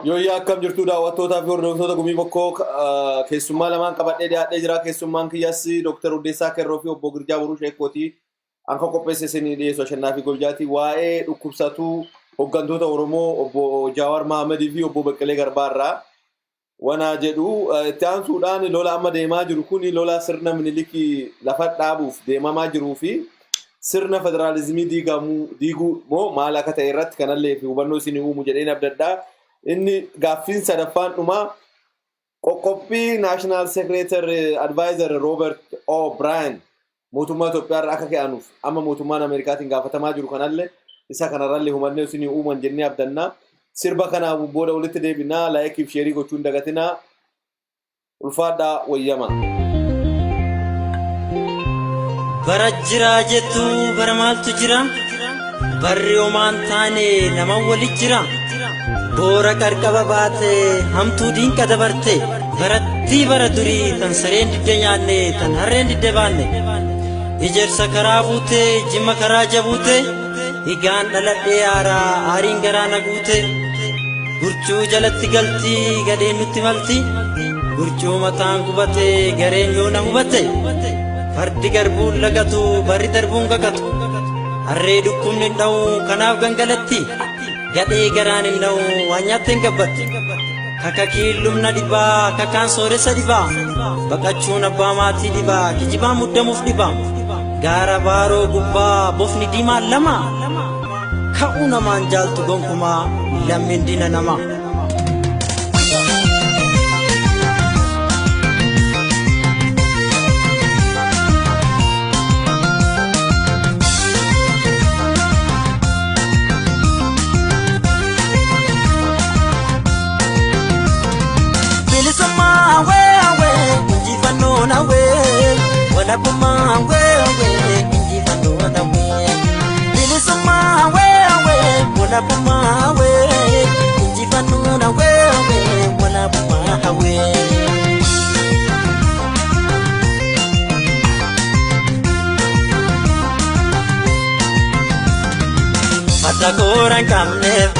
Yooyyaa, akkam jirtu daawwattootaa fi hordoftoota Gumii Bokkoo? Keessummaa lamaan qabadhee dhiyaadhee jira. Keessummaan kiyyas Dooktar Hundeessaa Kerroo fi Obbo Girjaa Boruu Sheekkooti. Anka qopheesse isinii dhiyeessu Ashannaa fi Goljaati. Waa'ee dhukkubsatuu hooggantoota Oromoo Obbo Jawaar Mahamadii fi Obbo Baqqalee Garbaa irraa wana jedhu itti aansuudhaan, lola amma deemaa jiru kuni lola sirna Minilikii lafa dhaabuuf deemamaa jiruu fi sirna federaalizimii diigamuu diiguu moo maal akka ta'e irratti kanallee fi hubannoo isinii uumu jedheen abdadhaa. Inni gaaffiin sadaffaan dhumaa qoqqophii National Secretary Advisor Robert O'Brien mootummaa Itoophiyaa irra akka ka'anuuf amma mootummaan Ameerikaatiin gaafatamaa jiru kanallee isa kanarrallee hubannoo isinii uuman jennee abdannaa. Sirba kanaa booda walitti deebinaa. Like fi share gochuun dagatinaa. Ulfaadhaa, wayyama. Bara jiraa jettu, bara maaltu jira? Barri homaan taane nama walit jira. Boora qarqaba baate, hamtuu diinqa dabarte, barattii bara durii tan sareen didde nyaanne, tan harreen didde baanne. Ijersa karaa buute, jimma karaa jabuute, higaan dhaladhee aaraa aariin garaa na guute. Gurcuu jalatti galti, gadheen nutti malti. Gurcuu mataan gubate, gareen yoo na hubate. Fardi garbuun lagatu, barri darbuun kakatu. Harree dhukkubni hin dha'u, kanaaf gangalatti. Gadhee garaan hin dha'u, waan nyaatte hin gabbatti. Kakakiin lubna dhibaa, kakaan sooressa dhibaa. Baqachuun abbaa maatii dhibaa, kijibaan muddamuuf dhibaa. Gaara baaroo gubbaa bofni diimaan lama. Ka'uu namaan jaaltu gonkumaa, lammiin diina namaa. Bilisummaa hawwee hawwee, injifannoon hawwee, walabummaa hawwee hawwee, injifannoon hawwee. Bilisummaa hawwee hawwee, walabummaa hawwee, injifannoon hawwee hawwee, walabummaa hawwee. Farda koora hin qabneef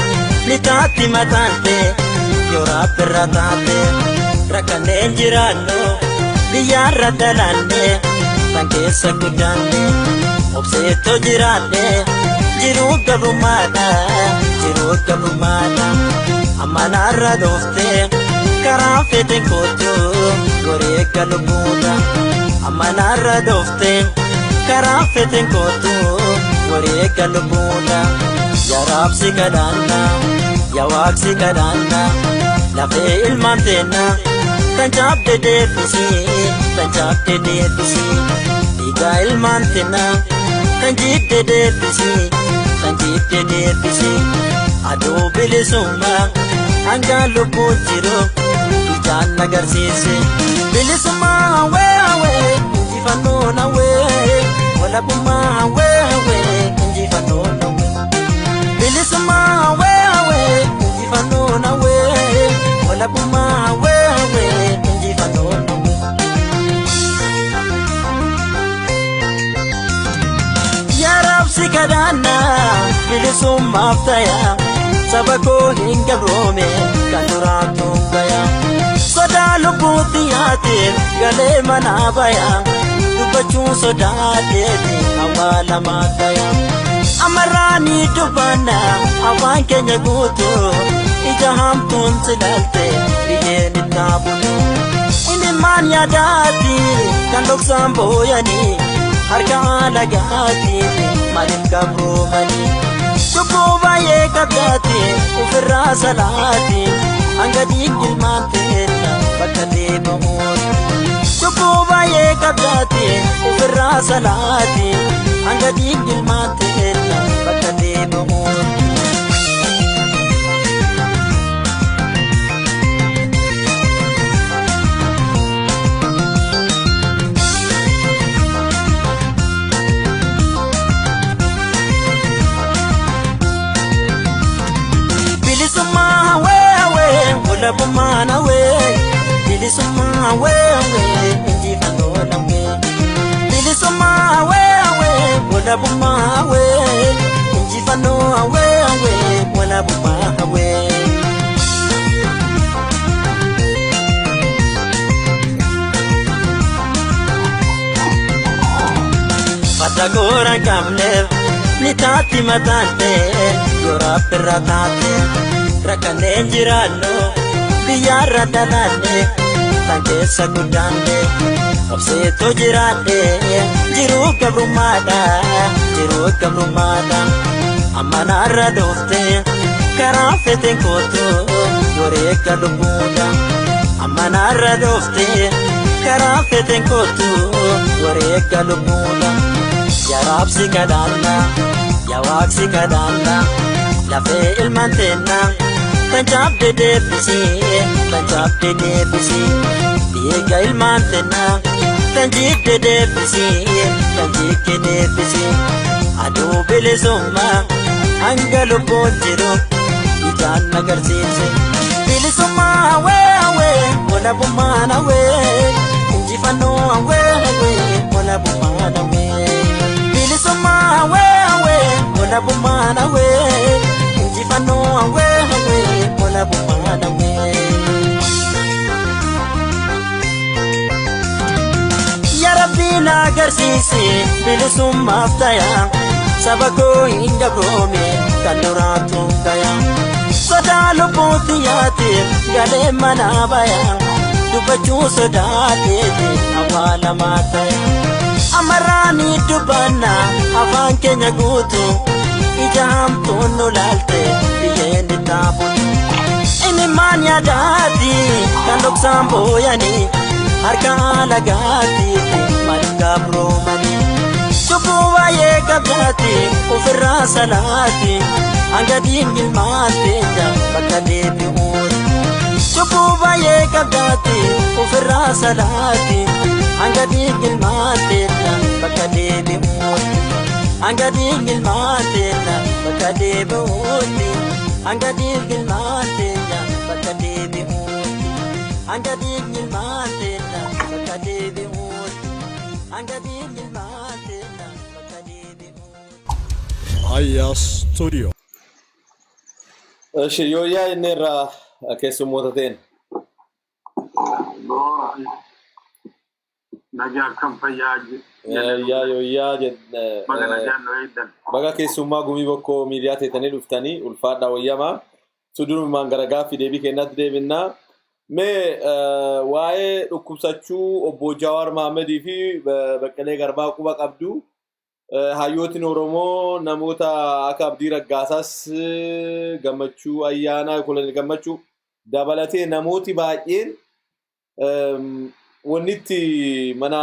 litaatti mataante, yoo rabbirra taate rakkanneen jiraannu, biyyaarra dhalanne kan keessa guddaanne, obseettoo jiraanne, jiruu gabrummaadha, jiruu gabrummaadha. Amma naarra dhoofte, karaa feeten kootu, goreegga lubbuudha. Amma naarra dhoofte, karaa feeten kootu, goreegga lubbuudha. Yaa raabsi kadhaanna, yaa waaqsi kadhaanna, lafee ilmaan teenna tan cabde deebisi, tan cabde deebisi. Dhiigaa ilmaan teenna kan jidde deebisi, kan jidde deebisi. Aduu bilisummaa hanga lubbuun jiru ijaan agarsiise. Bilisummaa hawwee hawwee, injifannoon hawwee, walabummaa hawwee hawwee, injifannoon hawwee. Bilisummaa hawwee hawwee, injifannoon hawwee, walabummaa hawwee hawwee, injifannoon hawwee. Yaa raabsi kadhaanna, bilisummaaf taya, saba koo hin gabroome kan duraatu gaya. Sodaa lubbuutti yaateef galee manaa baya, dubbachuun sodaateeti awwaalamaa taya. Amarraa ni dubbanna afaan keenya guutuu, ija hamtuun silaalte biyyeen itti butu. Imimmaan yaadaati kan dhoksaan booyanii, harka alagaati maaliif gabroomanii? Cubbuu baay'ee qabdaati ofirraa salaati, hanga dhiigni ilmaan teenna bakka deebi'uun. Cubbuu baay'ee qabdaati ofirraa salaati, hanga dhiigni ilmaan teenna bakka deebi'uun. Bilisummaa hawwee hawwee, walabummaan hawwee, bilisummaa hawwee hawwee, injifannoon hawwee. Bilisummaa hawwee hawwee, walabummaa hawwee, injifannoo hawwee hawwee, walabummaa hawwee. Farda koora hin qabneef ni taatti mataan ta'e yoo rabbirra taate. Rakkanneen jiraannu biyyaarra dhalanne tan keessa guddaanne obseetu jiraadhe jiruu gabrummaadha jiruu gabrummaadha. Amma naarra dhoofte karaa feteen kootu wareega lubbuudha. Amma naarra dhoofte karaa feteen kootu wareega lubbuudha. Yaa raabsi kadhaanna yaa waaqsi kadhaanna lafee ilmaan teenna kan cabde deebisee kan cabde deebisee dhiiga ilmaan teenna kan jigde deebisee kan jigde deebisee aduu bilisummaa hanga lubbuun jiru ijaan agarsiise. Bilisummaa hawwee hawwee walabummaan hawwee injifannoo hawwee hawwee walabummaan hawwee. Bilisummaa hawwee hawwee walabummaan hawwee injifannoo hawwee hawwee walabummaan hawwee. Yaa Rabbi na agarsiisi bilisummaaf taya saba koo hin gabroome kan duraatu taya. Sodaa lubbuutti yaatiif galee mana baya dubbachuu sodaateeti awwaalamaa taya. Amarraa ni dubbanna afaan keenya guutu ija hamtuun nu laalte biyyeen ni taabutu. Imimmaan yaadaati kan dhoksaan booyanii harka alagaatiif maal gabroomanii. Cubbuu baay'ee qabdaati ofirraa salaati hanga diinni ilmaan teenya bakka deebi'uuti. Cubbuu baay'ee qabdaati ofirraa salaati hanga diinni ilmaan teenya bakka deebi'uuti. Hanga diinni ilmaan teenya bakka deebi'uuti. Hanga diinni ilmaan teenya bakka deebi'uuti. Hanga diinni ilmaan teenya bakka deebi'uuti. Hanga diinni ilmaan teenya bakka deebi'uuti. Aya Studio. Eshi yooyyaa inni irraa keessummoota ta'een. Boora nagaa akkam fayyaa Yooyyaa yooyyaa baga nagaan nu eegdan. Baga keessummaa Gumii Bokkoo miidiyaa teetanii dhuftanii ulfaadhaa wayyamaa. Sudurumaan gara gaaffii deebii kennaatti deebinnaa. Mee waa'ee dhukkubsachuu obbo Jawaar Mahammadii fi Baqqalee Garbaa quba qabdu. Hayyootni Oromoo namoota akka Abdii Raggaasaas Gammachuu Ayyaanaa Koloneel Gammachuu dabalatee namooti baay'een wanni itti mana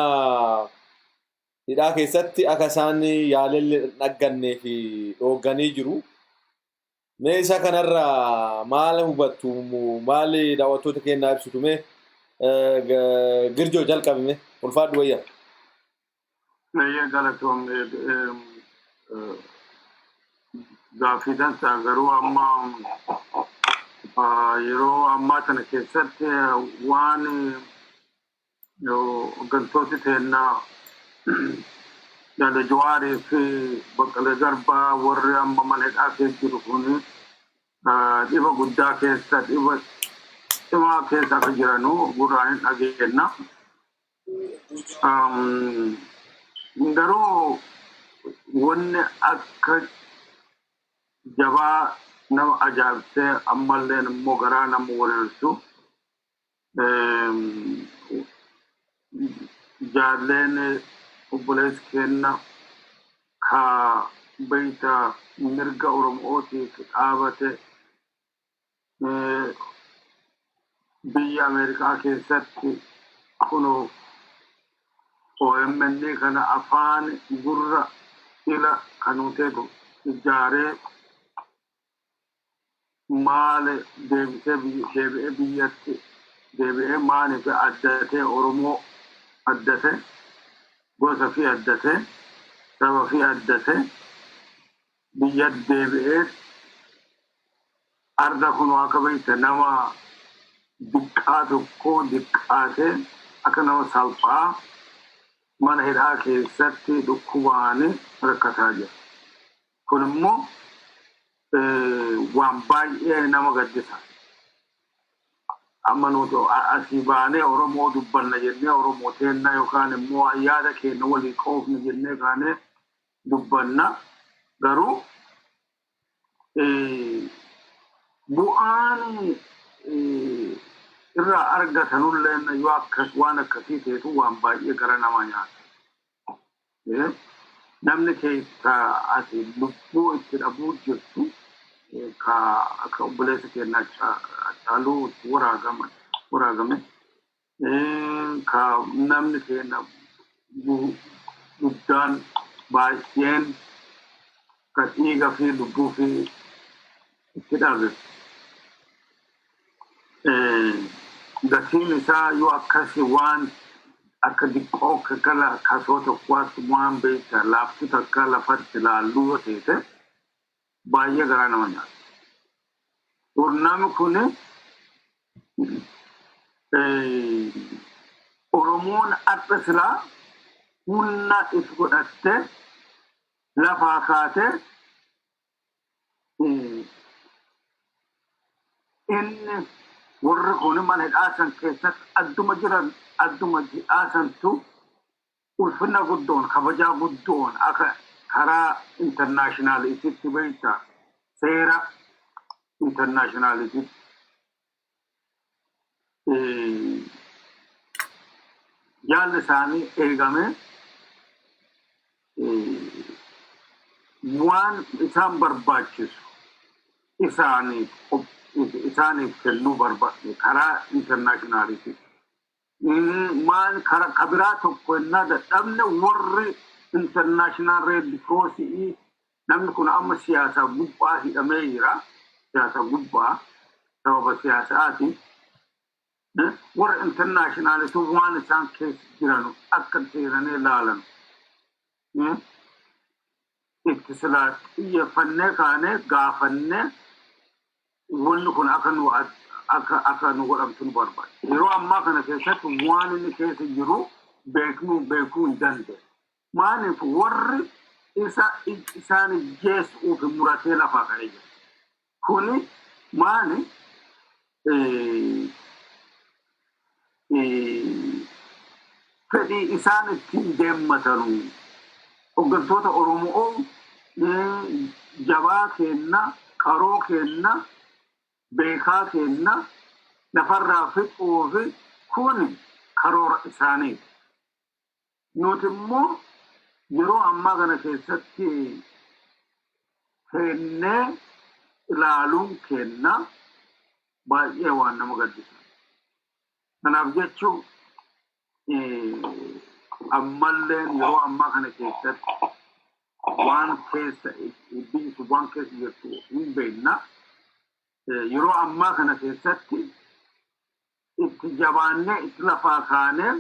hidhaa keessatti akka isaan yaalillee hin dhaggannee fi dhoogganii jiru. Mee isa kanarraa maal hubattu? Maal daawwattoota keenyaa ibsitu? Mee Girjoo jalqabime ulfaadhu wayya. Eeyyee galatoomne gaaffii dansaa garuu amma yeroo ammaa tana keessatti waan hooggantooti teennaa Jaal Jawaarii fi Baqqalee Garbaa warri amma mana hidhaa keessa jiru kun dhiba guddaa keessa dhiba cimaa keessa akka jiranu gurraan hin dhageenna. Garuu wanni akka jabaa nama ajaa'ibsee ammalleen immoo garaa nama wareersu jaalleen obboleessi keenna ka beeyta mirga Oromootiif dhaabate biyya Ameerikaa keessatti kunoo OMN kana afaan gurra ila kanuuteetu ijaaree maal deebisee deebi'ee biyyatti deebi'ee maaliif addatee Oromoo addate gosa fi addate saba fi addate biyya deebi'ee arda kun akka beekte nama diqqaa tokko diqqaatee akka nama salphaa mana hidhaa keessatti dhukkubaan rakkataa jira. Kun immoo waan baay'ee nama gaddisa. Amma nuti asii baanee Oromoo dubbanna jennee Oromoo teenna yookaan immoo yaada keenya walii qoofna jennee kaanee Dubbanna garuu bu'aan irraa argatanullee yoo akkas waan akkasii ta'etu waan baay'ee gara namaa nyaata. Namni keessa ati lubbuu itti dhabuu jirtu ka akka obboleessa keenyaa Caaluu itti waraagame ka namni keenya guddaan baay'een ka dhiiga fi lubbuu fi itti dhabe. Gatiin isaa yoo akkasi waan akka diqqoo akka gala kasoo tokkotti waan beekta laaftu takka lafatti laalluu yoo teete baay'ee garaa nama nyaata. Namni kun Oromoon har'a silaa humna if godhattee lafaa kaatee inni warri kun mana hidhaa san keessatti adduma jiran adduma hidhaa santu ulfina guddoon kabajaa guddoon akka karaa internationalititti beekta seera internationalititti jaalli isaanii eegame waan isaan barbaachisu isaaniif kennuu barbaadu karaa internationaliti. Maal kabiraa tokko innaa dadhabne warri International Red Crossii namni kun amma siyaasa gubbaa hidhamee jira. Siyaasa gubbaa sababa siyaasaati. Warra internationalitu waan isaan keessa jiran akka seeranii ilaalan. Itti silaa xiyyeeffannee kaanee gaafannee wanni kun akka nu godhamtu nu barbaada. Yeroo ammaa kana keessatti waan inni keessa jiru beekuu hin dandeenye. Maaliif warri isa isaan geessuuf muratee lafaa ka'ee jira. Kuni maali fedhii isaan ittiin deemmatanu hooggantoota Oromoo jabaa kenna, qaroo kenna, beekaa kenna lafarraa fixuufi kun karoora isaaniiti. Nuti immoo yeroo ammaa kana keessatti seennee ilaaluun kenna baay'ee waan nama gaddisa. Kanaaf jechuun ammallee yeroo ammaa kana keessatti waan keessa biyyi sun waan keessa jirtu hin beekna. Yeroo ammaa kana keessatti itti jabaannee itti lafaa kaanee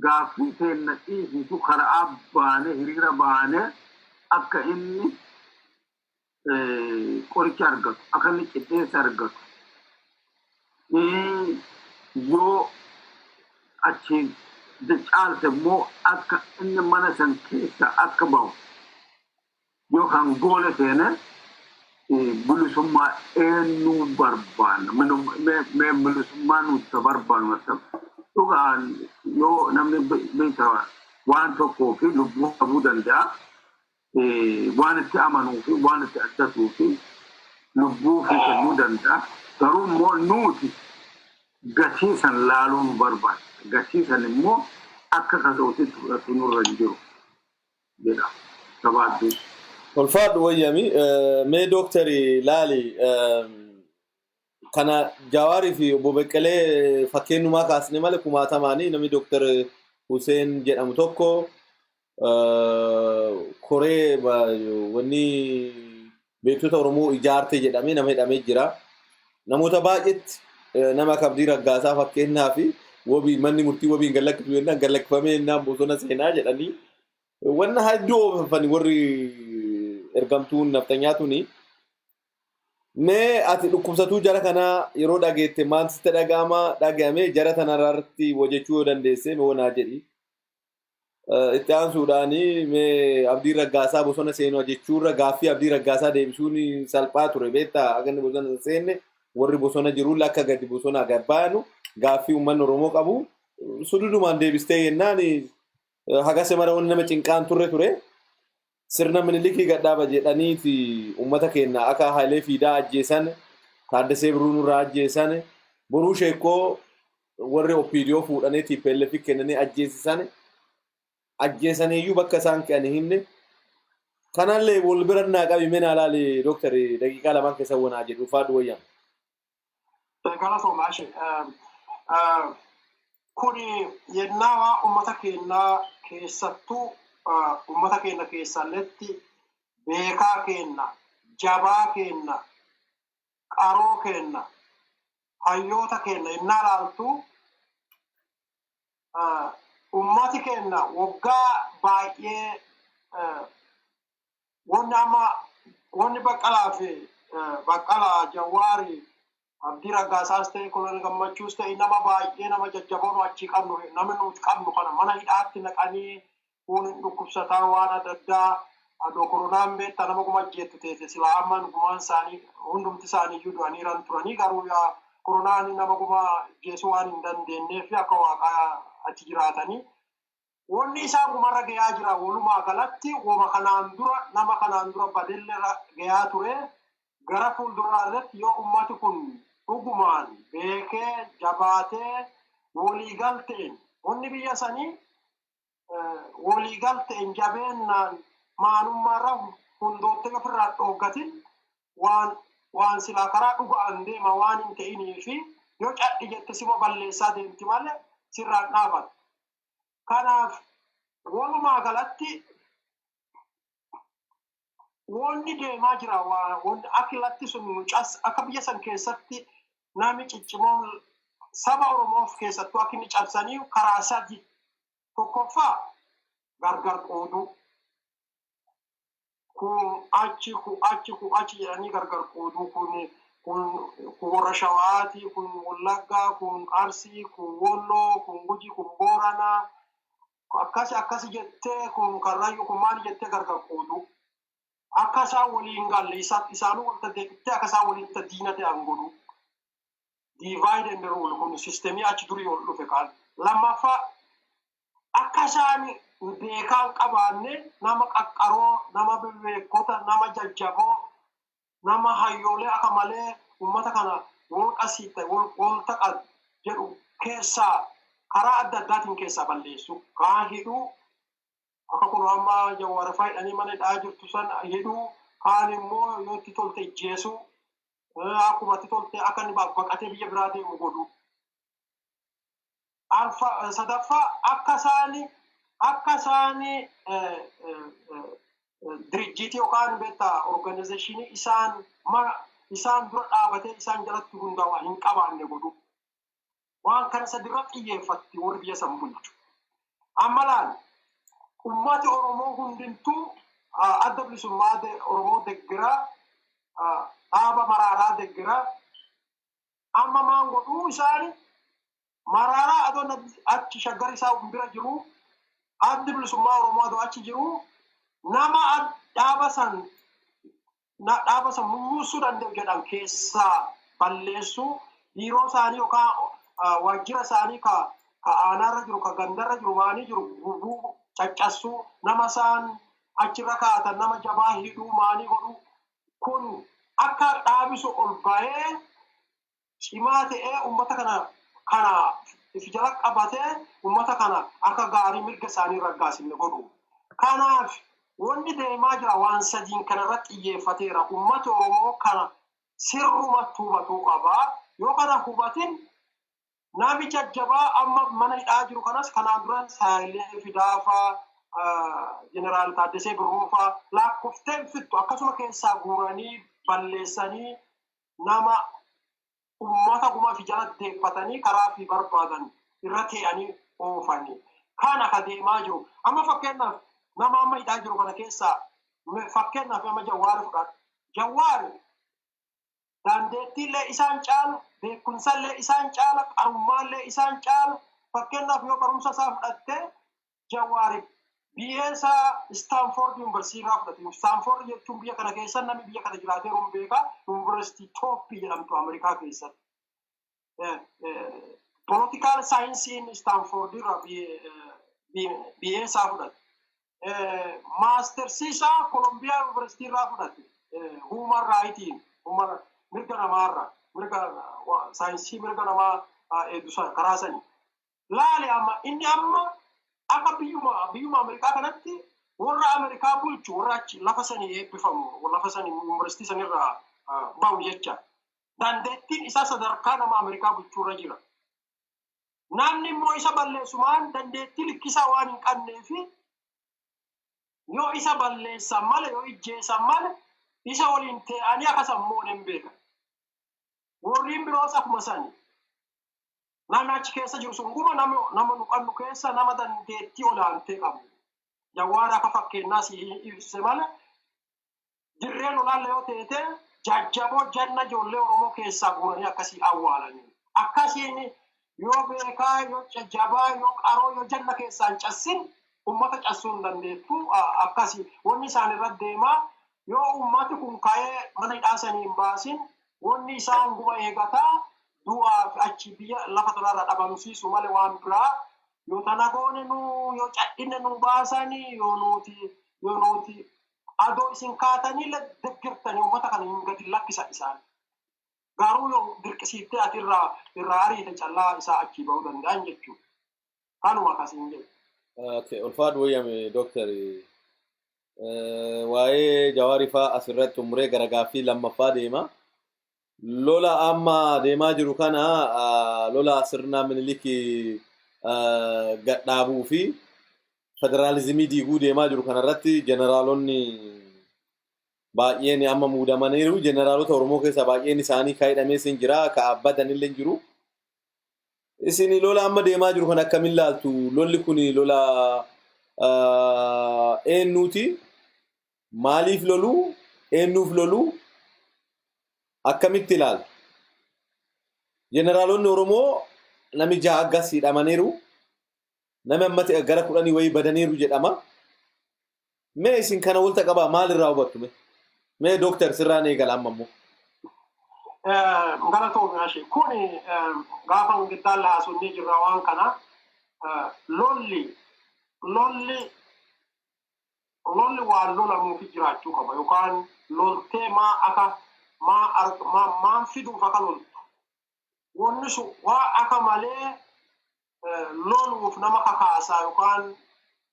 gaaffii teenna dhiisitu karaa baanee hiriira baanee akka inni qoricha argatu, akka inni qixxeessa argatu. Yoo achi caalte immoo akka inni mana san keessa akka bahu yookaan goole seene bilisummaa eenyuu barbaanna? Mee bilisummaa nuti barbaannu dhugaan yoo namni beekta waan tokkoo fi lubbuu dhabuu danda'a. Waan itti amanuu fi waan itti addatuu fi lubbuu fi kennuu danda'a. Garuu immoo nuti gatii san laaluu nu barbaada. Gatii san immoo akka kasootitti fudhatu nurra hin jiru jedha gabaabduu. Ulfaadhu wayyami. Mee dooktari laali, kana Jawaarii fi obbo Beqqelee fakkeenyumaa kaasne malee kumaatamaanii namni Dooktar Huseen jedhamu tokko koree wanni beektota Oromoo ijaarte jedhamee nama hidhamee jira. Namoota baay'eetti nama akka Abdii Raggaasaa fakkeenyaa fi wabii manni murtii wabiin gallakkisu jennaan gallakkifamee jennaan bosona seenaa jedhanii wanna hedduu oofanii warri ergamtuun naftanyaa tuni. Mee ati dhukkubsatuu jara kanaa yeroo dhageette maaltu sitti dhaga'ama dhaga'ame jara tanarratti hojjechuu yoo dandeesse mee wanaa jedhi. Itti aansuudhaani mee Abdii Raggaasaa bosona seenuu jechuurra gaaffii Abdii Raggaasaa deebisuun salphaa ture beektaa akka inni bosona seenne warri bosona jiru akka gadi bosonaa gad baanu gaaffii uummanni Oromoo qabu sududumaan deebistee jennaan hagase mara wanni nama cinqaan turre ture. Sirna Minilikii gadhaaba jedhaniiti uummata keenya akka Hayilee Fiidaa ajjeesan, Taaddasee Birruu nurraa ajjeesan, Boruu Sheekoo warri OPDO fuudhanii TPLF kennanii ajjeesisan, ajjeesaniiyyuu bakka isaan ka'an hinne. Kanallee wal bira naa qabi mee naa laali dooktar, daqiiqaa 2 keessa wanaa jedhu faadhu wayyaa. Galatooma ishee. Kuni yennaa uummata keenyaa keessattuu uummata keenya keessalletti beekaa keenna, jabaa keenna, qaroo keenna, hayyoota keenna yennaa laaltu, uummati keenya waggaa baay'ee wanni amma wanni Baqqalaa fi Baqqalaa, Jawaari, Abdii Raggaasaas ta'e, Koloneel Gammachuus ta'e, nama baay'ee nama jajjaboo nu achii qabnu, namni nuti qabnu kana mana hidhaatti naqanii, kun dhukkubsataa waan adda addaa, adoo koronaan beektaa nama kuma ajjeettu teesse silaa amma gumaan isaanii hundumti isaanii iyyuu du'aniiran turanii. Garuu yaa koronaan nama kuma ajjeesuu waan hin dandeenyeef akka waaqaa achi jiraatanii. Wanni isaan gumarra gahaa jira walumaa galatti wama kanaan dura nama kanaan dura badelleerra gahaa ture. Gara fuulduraa irratti yoo ummati kun dhugumaan beekee jabaatee waliigalteen wanni biyya sanii waliigalteen jabeennaan maalummaarra hundoottee ofirraa dhooggatin waan silaa karaa dhuga'an deema waan hin ta'inii fi yoo cadhi jette sima balleessaa deemti malee sirraan dhaabatu. Kanaaf walumaa galatti wanni deemaa jira wanni akka latti sun nu cas akka biyya san keessatti namni ciccimoon saba Oromoof keessattuu akka inni cabsanii karaa sadi. Tokkoffaa, gargar qooduu. Kun achi, kun achi, kun achi jedhanii gargar qooduu. Kun warra Shawaati, kun Wallaggaa, kun Arsii, kun Wolloo, kun Guji, kun Booranaa, akkasi akkasi jettee, kun Karrayyuu, kun maali jettee gargar qooduu. Akka isaan waliin galle isaanuu walta deebittee akka isaan walitti diina ta'an godhuu. Divide and rule kun sistemii achi durii ol dhufe kaan. Lammaffaa, akka isaan beekaan qabaanne nama qaqqaroo, nama beekota, nama jajjaboo, nama hayyoolee akka malee uummata kana wal qasiitte wal taqa jedhu keessaa karaa adda addaatiin keessaa balleessu. Kaan hidhuu, akka kun amma Jawaar fa'aa hidhanii mana hidhaa jirtu san hidhuu, kaan immoo yoo itti tolte ijjeesuu, akkuma itti tolte akka inni baqatee biyya biraa deemu godhu. Sadaffaa, akka isaani dirjiitii yookaan beektaa organization isaan isaan dura dhaabatee isaan jalatti hundaa'u hin qabaanne godhu. Waan kana sadirra xiyyeeffatti warri biyya san bulchu. Amma laal, ummati Oromoo hundintuu Adda Bilisummaa Oromoo deggiraa, dhaaba Maraaraa deggiraa. Amma maan godhuu isaani? Maraaraa adoon achi Shaggar isaa bira jiru, Addi Bilisummaa Oromoo adoo achi jiru, nama dhaaba san munyuusuu danda'u jedhan keessaa balleessuu, biiroo isaanii yookaan waajjira isaanii ka aanaarra jiru, ka gandarra jiru, maanii jiru gubuu, caccassuu, nama isaan achirra kaa'atan nama jabaa hidhuu, maanii godhuu. Kun akka dhaabisu ol bahee cimaa ta'ee uummata kana if jala qabatee uummata kana akka gaarii mirga isaanii raggaasinne godhu. Kanaaf wanni deemaa jira waan sadiin kanarratti xiyyeeffateera. Uummati Oromoo kana sirrumatti hubatuu qaba. Yoo kana hubatin namni jajjabaa amma mana hidhaa jiru kanas kanaan dura Saayilee Fidaafaa, Jeneraal Taaddasee Birruufaa lakkoftee fittu akkasuma keessaa guuranii balleessanii nama ummata gumaa fi jala deeffatanii karaa fi barbaadan irra tee'anii oofanii. Kana ka deemaa jiru. Amma fakkeenyaaf nama amma hidhaa jiru kana keessaa fakkeenyaaf amma Jawaari fudhadhu. Jawaari dandeettiillee isaan caalu, beekumsallee isaan caala, qarummaallee isaan caala. Fakkeenyaaf yoo barumsa isaa fudhatte, Jawaari biyya isaa Stanford Yuunivarsiitii irraa fudhate. Stanford jechuun biyya kana keessa namni biyya kana jiraatee hin beeka. Yuunivarsiitii top jedhamtu Ameerikaa keessatti. Political scienceiin Stanford irraa biyya isaa fudhate. Mastersii isaa Kolombiyaa Yuunivarsiitii irraa fudhate. Human rightiin, mirga namaarra, mirga saayinsii mirga namaa eegdusa karaa sanii. Laale, amma inni amma akka biyyuma Ameerikaa kanatti warra Ameerikaa bulchu, warra achi lafa sanii eebbifamu, lafa sanii yuunivarsiitii sanirraa bahu jecha. Dandeettiin isaa sadarkaa nama Ameerikaa bulchuurra jira. Namni immoo isa balleessumaan dandeettii likkisaa waan hin qabneefi yoo isa balleessan malee, yoo ijjeessan malee, isa waliin ta'anii akka sammuun hin beekan. Warreen biroos akkuma sani. Namni achi keessa jiru sun guma nama nu qabnu keessa nama dandeettii olaantee qabu. Jawaar akka fakkeenyaa si ibse malee, dirreen olaalle yoo teete, jajjaboo janna ijoollee Oromoo keessaa guuranii akkasii awwaalanii. Akkasiin yoo beekaa, yoo jajjabaa, yoo qaroo, yoo janna keessaa hin cassin, ummata cassuu hin dandeettu. Akkasii wanni isaan irra deemaa, yoo ummati kun ka'ee mana hidhaa sanii hin baasin, wanni isaan guma eegataa du'aaf achi biyya lafa tanarra dhabamsiisu malee waan biraa, yoo tana goone nu yoo cadhine nu baasanii, yoo nuti adoo isin kaatanii deggirtanii ummata kana hin gadi lakkisan isaan. Garuu yoo dirqisiiftee ati irraa ariite callaa isaa achii bahuu danda'an jechuudha. Kanuma akkasiin jedhu. Okay, ulfaadhu wayyame, dooktar. Waa'ee Jawaarii fa'aa asirratti xumuree gara gaaffii lammaffaa deema. Lola amma deemaa jiru kana, lola sirna Minilikii gadhaabuu fi federaalizimii diiguu deemaa jiru kanarratti jeneraalonni baay'een amma muudamaniiru. Jeneraalota Oromoo keessaa baay'een isaanii ka hidhamees hin jira, ka abbadan illee hin jiru. Isin lola amma deemaa jiru kana akkamiin laaltu? Lolli kun lola eenyuuti? Maaliif lolu? Eenyuuf lolu? Akkamitti ilaaltu? Jeneraalonni Oromoo nami jaha akkas hidhamaniiru. Nami ammatti gara 10 wayii badaniiru jedhama. Mee isin kana walta qabaa, maal irraa hubattu mee? Mee dooktar, sirraan eegala amma immoo. Galatoomii ashee. Kuni gaafa giddaan haasofnee jirra waan kana, lolli waan lolamuufi jiraachuu qaba, yookaan loltee maa akka maa maan fiduuf akka loltu, wanni sun waa akka malee loluuf nama kakaasaa, yookaan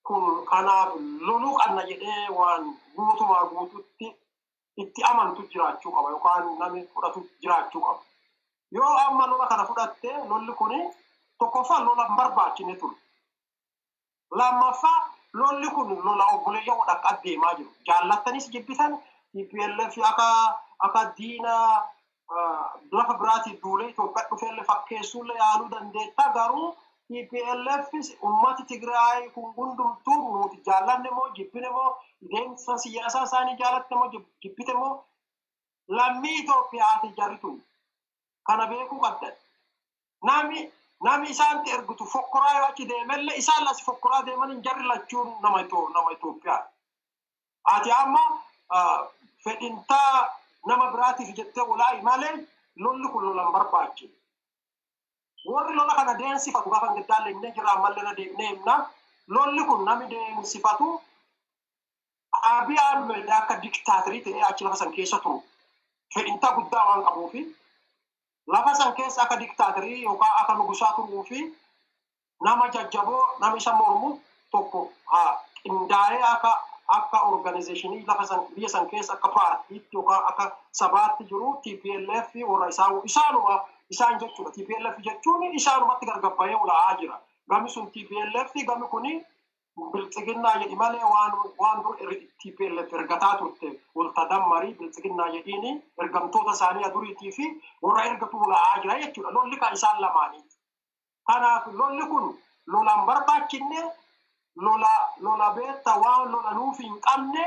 kun kanaaf loluu qabna jedhee waan guutumaa guututti itti amantu jiraachuu qaba, yookaan namni fudhatu jiraachuu qaba. Yoo amma lola kana fudhatte, lolli kuni tokkoffaa lola hin barbaachine ture. Lammaffaa, lolli kun lola obboleeyyan walakkaa deemaa jiru. Jaallattanis jibbitan, TPLF akka diina lafa biraatiin duulee Itoophiyaa dhufeellee fakkeessuullee yaaluu dandeetta, garuu TPLF ummati Tigraay kun hundumtuu nuti jaallanne moo jibbine moo, deemsa siyaasaa isaanii jaalatte moo jibbite moo, lammii Itoophiyaati jarri tun. Kana beekuu qabdan. Nami isaanti ergitu fokkoraa yoo achi deemellee, isaan las fokkoraa deeman, jarri lachuun nama Itoophiyaa. Ati amma fedhintaa nama biraatiif jettee walaa'i malee, lolli kun lolan barbaachise. Warri lola kana deemsifatu, gaafa giddaallee himnee jirra, ammallee irra deemnee himna. Lolli kun nami deemsifatu Abiy Ahmed akka diktaatirii ta'ee achi lafa san keessa turu fedhintaa guddaa waan qabuufi, lafa san keessa akka diktaatirii yookaan akka nugusaa turuu fi nama jajjaboo nama isa mormu tokko haa qindaa'ee akka organizationii lafa san biyya san keessa akka paartiitti yookaan akka sabaatti jiru TPLF warra isaan isaanuma isaan jechuudha. TPLF jechuun isaanumatti gargabbayee olaa'aa jira. Gami sun TPLF, gami kuni biltsiginnaa jedhi malee, waan dur TPLF ergataa turte waltadammarii biltsiginnaa jedhiini, ergamtoota isaanii aduriitii fi warra ergatu olaa'aa jira jechuudha. Lolli kan isaan lamaaniiti. Kanaaf lolli kun lolan barbaachinne, lola beekta waan lolanuuf hin qabne.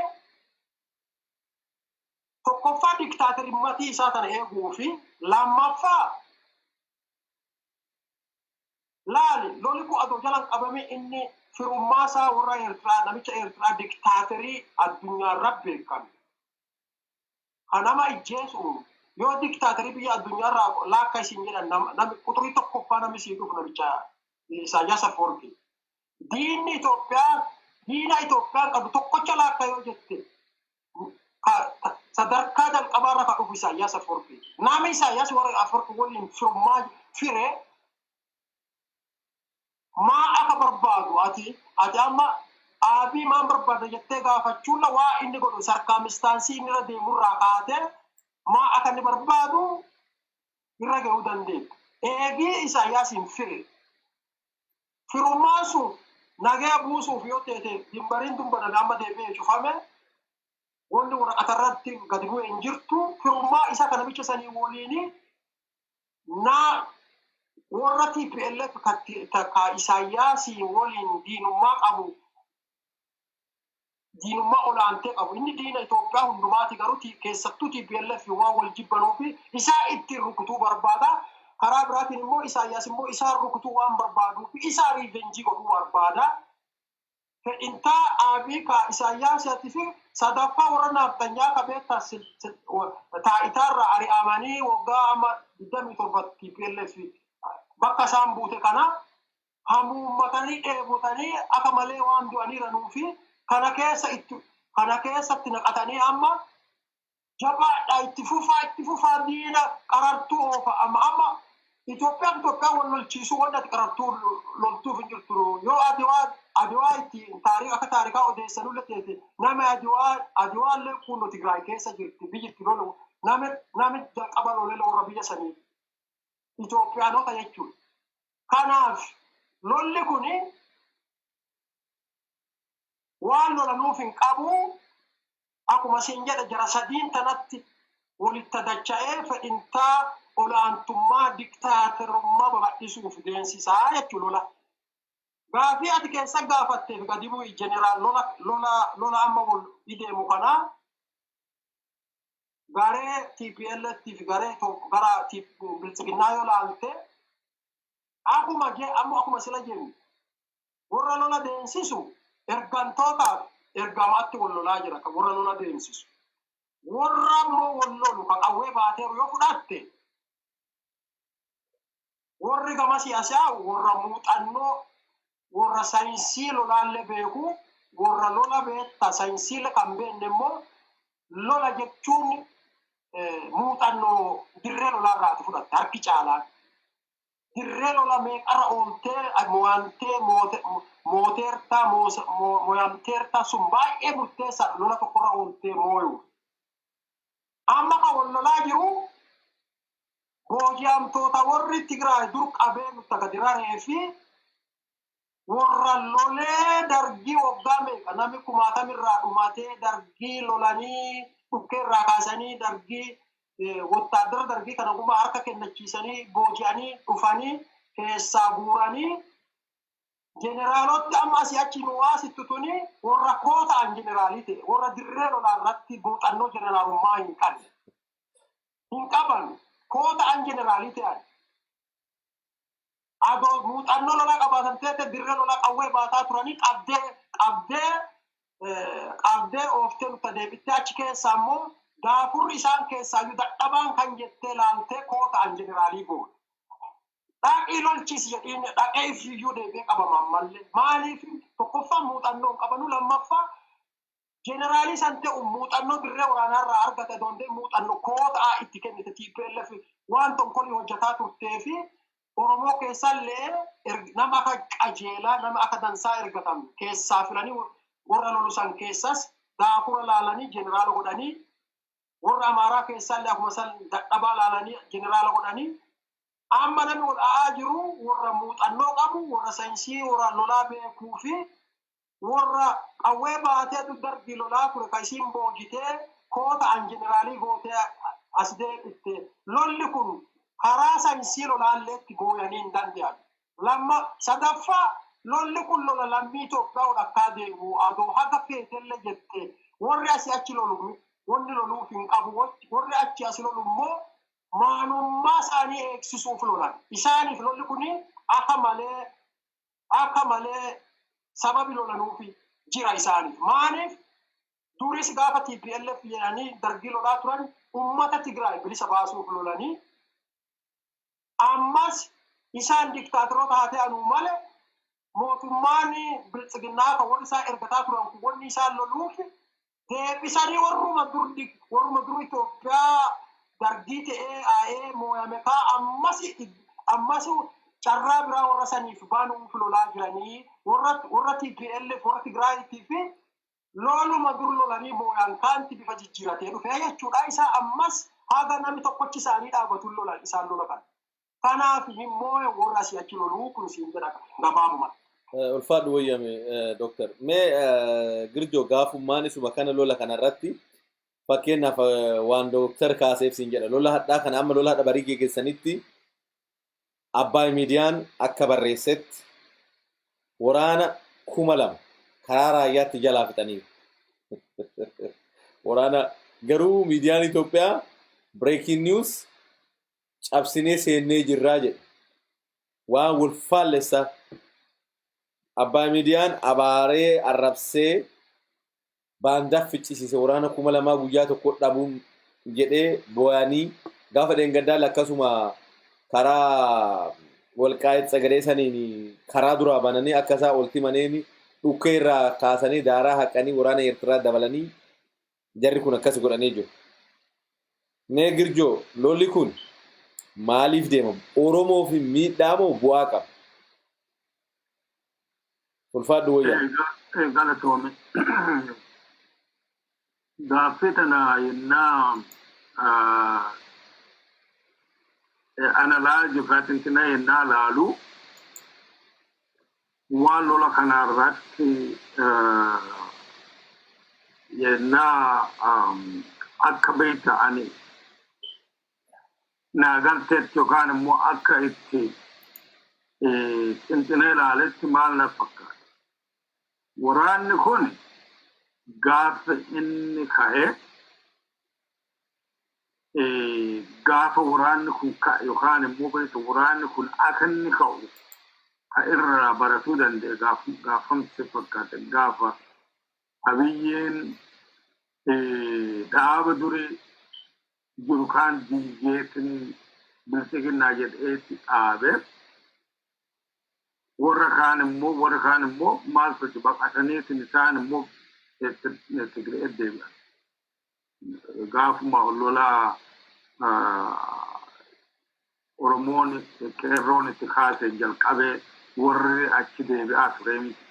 Tokkoffaa diktaaterimmatii isaa tana eeguu fi lammaffaa, laali, loli kun adoo jalan qabame, inni firummaa isaa warra Eertiraa, namicha Eertiraa diktaaterii addunyaarra beekame. Kan nama ijjeesu, yoo diktaaterii biyya addunyaarraa laakka isin jedhan, nami quxurii tokkoffaa namni sii dhufu namicha Isaayyaas Afwerqi. Diinni Itoophiyaa Diina Itoophiyaan qabdu tokkocha laakka yoo jette, sadarkaa jalqabaarra kan dhufu Isaayyaas Afawarqii. Nama Isaayyaas Afawarqii waliin firummaa firee maa akka barbaadu, ati amma Abii maan barbaada jettee gaafachuun, waa inni godhu, circumstance inni irra deemurraa kaatee maa akka inni barbaadu irra gahuu dandeetta. Eegii Isaayyaas hin fire. Firummaan sun nagaa buusuuf yoo ta'e, dimbariin dumbadame amma deebi'ee cufame, wanni waraqata irratti gadi bu'e hin jirtu. Firummaa isa kana bicha sanii waliin naa warra TPLF ka Isaayyaasii waliin diinummaa qabu, diinummaa olaantee qabu. Inni diina Itoophiyaa hundumaati, garuu keessattuu TPLF waan wal jibbanuu fi isaa ittiin rukutuu barbaada. Karaa biraatiin immoo Isaayyaas immoo isaa rukutuu waan barbaaduu fi isaa revenge godhuu barbaada. Fedhintaa Abii ka Isaayyaasii fi sadaffaa warra naafxanyaa ka beektaa taa'itaarraa ari'amanii waggaa amma 27 TPLF bakka isaan buute kana hamuummatanii dheebotanii akka malee waan du'aniiranuu fi kana keessa itti kana keessatti naqatanii amma jabaadha, itti fufaa, itti fufaa, diina qarartuu oofa. Amma Itoophiyaan wal lolchiisuu wanti ati qarartuu loltuuf hin jirtu. Yoo Adiwaa itti taariika akka taarikaa odeessanullee teete, nama Adiwaa illee kunno Tigraay keessa jirti. Biyyi itti lolu, nami jalqaba lolee warra biyya sanii Itoophiyaanota jechuudha. Kanaaf lolli kuni waan lolanuuf hin qabu. Akkuma siin jedhe, jara sadiin tanatti walitti dacha'ee fedhintaa olaantummaa diktaatorummaa babal'isuuf deemsisaa jechuudha lola. Gaafii ati keessa gaafatteef gadi bu'i, jeneraal, lola amma wal deemu kana garee TPLF fi garee gara Biltsiginnaa yoo laalte, akkuma amma akkuma sila jennu, warra lola deemsisu ergantootaaf ergamaatti wal lolaa jira kan warra lola deemsisu. Warra immoo wal lolu kan qawwee baateeru yoo fudhatte, warri gama siyaasaa warra muuxannoo, warra saayinsii lolaallee beeku, warra lola beekta. Saayinsii kan beekne immoo lola jechuun muuxannoo dirree lolaarraati fudhatte harki caalaan. Dirree lola meeqarra ooltee mo'antee mooteertaa mo'amteertaa, sun baay'ee murteessaadha lola tokkorra ooltee mooyu. Amma kan wal lolaa jiru booji'amtoota warri Tigraay dur qabee nutti gadi raree fi warra lolee dargii waggaa meeqa namni kumaatamirraa dhumatee, dargii lolanii dhukkee irraa kaasanii, dargii wottaaddara dargii kana gumaa harka kennachiisanii booji'anii dhufanii keessaa guuranii, jeneraaloti amma asii achi nu waasittu tuni warra koo ta'an jeneraalii ta'e, warra dirree lolaa irratti muuxannoo jeneraalummaa hin qabne. Hin qaban, koo ta'an jeneraalii ta'an. Adoo muuxannoo lolaa qabaatan ta'e, dirree lolaa qawwee baataa turanii qabdee ooftee nutti deebittee, achi keessaa immoo daafurri isaan keessaayyuu dadhabaan kan jettee laaltee koo ta'an jeneraalii goota. Dhaqii lolchiisi jedhiin, dhaqee ifiyyuu deebi'ee qabama ammallee. Maaliif? Tokkoffaa muuxannoo hin qabanu, lammaffaa jeneraalii san ta'u muuxannoo dirree waraanaarraa argate doondee muuxannoo kootaa itti kennite. TPLF waan tonkolii hojjetaa turtee fi Oromoo keessallee nama akka qajeelaa, nama akka dansaa ergatan keessaa filanii, warra lolu san keessas daakura laalanii jeneraala godhanii, warra Amaaraa keessallee akkuma san dadhabaa laalanii jeneraala godhanii, amma namni wal a'aa jiru warra muuxannoo qabu, warra saayinsii warra lolaa beekuu fi warra qawwee baatee darbii lolaa ture kan isiin boojitee koota an jeneraalii gootee as deebitte. Lolli kun karaa saayinsii lolaalleetti gooyanii hin danda'an. Lamma sadaffaa, lolli kun lola lammii Itoophiyaa walakkaa deemu. Adoo haga feetellee jette, warri asii achi lolu wanni loluuf hin qabu, warri achi as lolu immoo maalummaa isaanii eegsisuuf lolan. Isaaniif lolli kun akka malee sababi lolanuufi jira isaaniif. Maaliif? Duris gaafa TPLF jedhanii dargii lolaa turan ummata Tigraay bilisa baasuuf lolanii, ammas isaan diktaatoroota haa ta'anuu malee. Mootummaan biltsiginnaa kan warri isaa ergataa turan kun wanni isaan loluuf deebisanii warruma dur Itoophiyaa Dargii ta'ee aa'ee mooyame kaa ammas carraa biraa warra saniif baanuuf lolaa jiranii. Warra TPLF, warra Tigraayitii fi loluma dur lolanii mooyaan kaanti bifa jijjiiratee dhufee jechuudha. Isaa ammas haga namni tokkochi isaanii dhaabatu lolan isaan lola kana. Kanaaf immoo warra asii achi loluu kun siin jedha gabaabuma. Ulfaadhu wayyame, Dooktar. Mee Girjoo, gaafummaan isuma kana lola kanarratti fakkeenyaaf waan Dooktar kaaseef siin jedha. Lola hadhaa kana, amma lola hadha barii geggeessanitti, Abbaay Miidiyaan akka barreessetti waraana 2000 karaa Raayyaatti jalaa fixaniiru. Waraana garuu miidiyaan Itoophiyaa "Breaking news, cabsinee seennee jirraa" jedhe. Waan wal faallessaa. Abbaay Miidiyaan abaaree arrabsee baandaa ficcisiise, waraana 2000 guyyaa tokko dhabuun jedhee boo'anii. Gaafa dheengaddaal akkasuma karaa Walqaayit Sagalee saniin karaa duraa bananii akka isaa olti maneen dhukkee irraa kaasanii daaraa haqanii waraana Eertiraa dabalanii jarri kun akkas godhanii jiru. Mee Girjoo, lolli kun maaliif deemamu? Oromoo fi miidhaa moo bu'aa qaba? Ulfaadhu wayyaa. Galatoome. Gaaffii tana yennaa analyze yookaan xinxina yennaa laalu, waan lola kanarratti yennaa akka beekta ani naa galteetti yookaan immoo akka itti xinxinee ilaaletti maal na fakkaata? Waraanni kun gaafa inni ka'e, gaafa waraanni kun ka'e yookaan immoo beektu waraanni kun akka inni ka'u ka irraa baratuu danda'e gaafamti fakkaate, gaafa Abiyyeen dhaaba durii jiru kaan diigeetin biltsiginnaa jedheetti dhaabe. Warra kaan immoo maal tolche? Baqataniitin isaan immoo Tigree deebi'an. Gaafuma lolaa Oromoon qeerroon itti kaase jalqabee warri achi deebi'aa ture miti.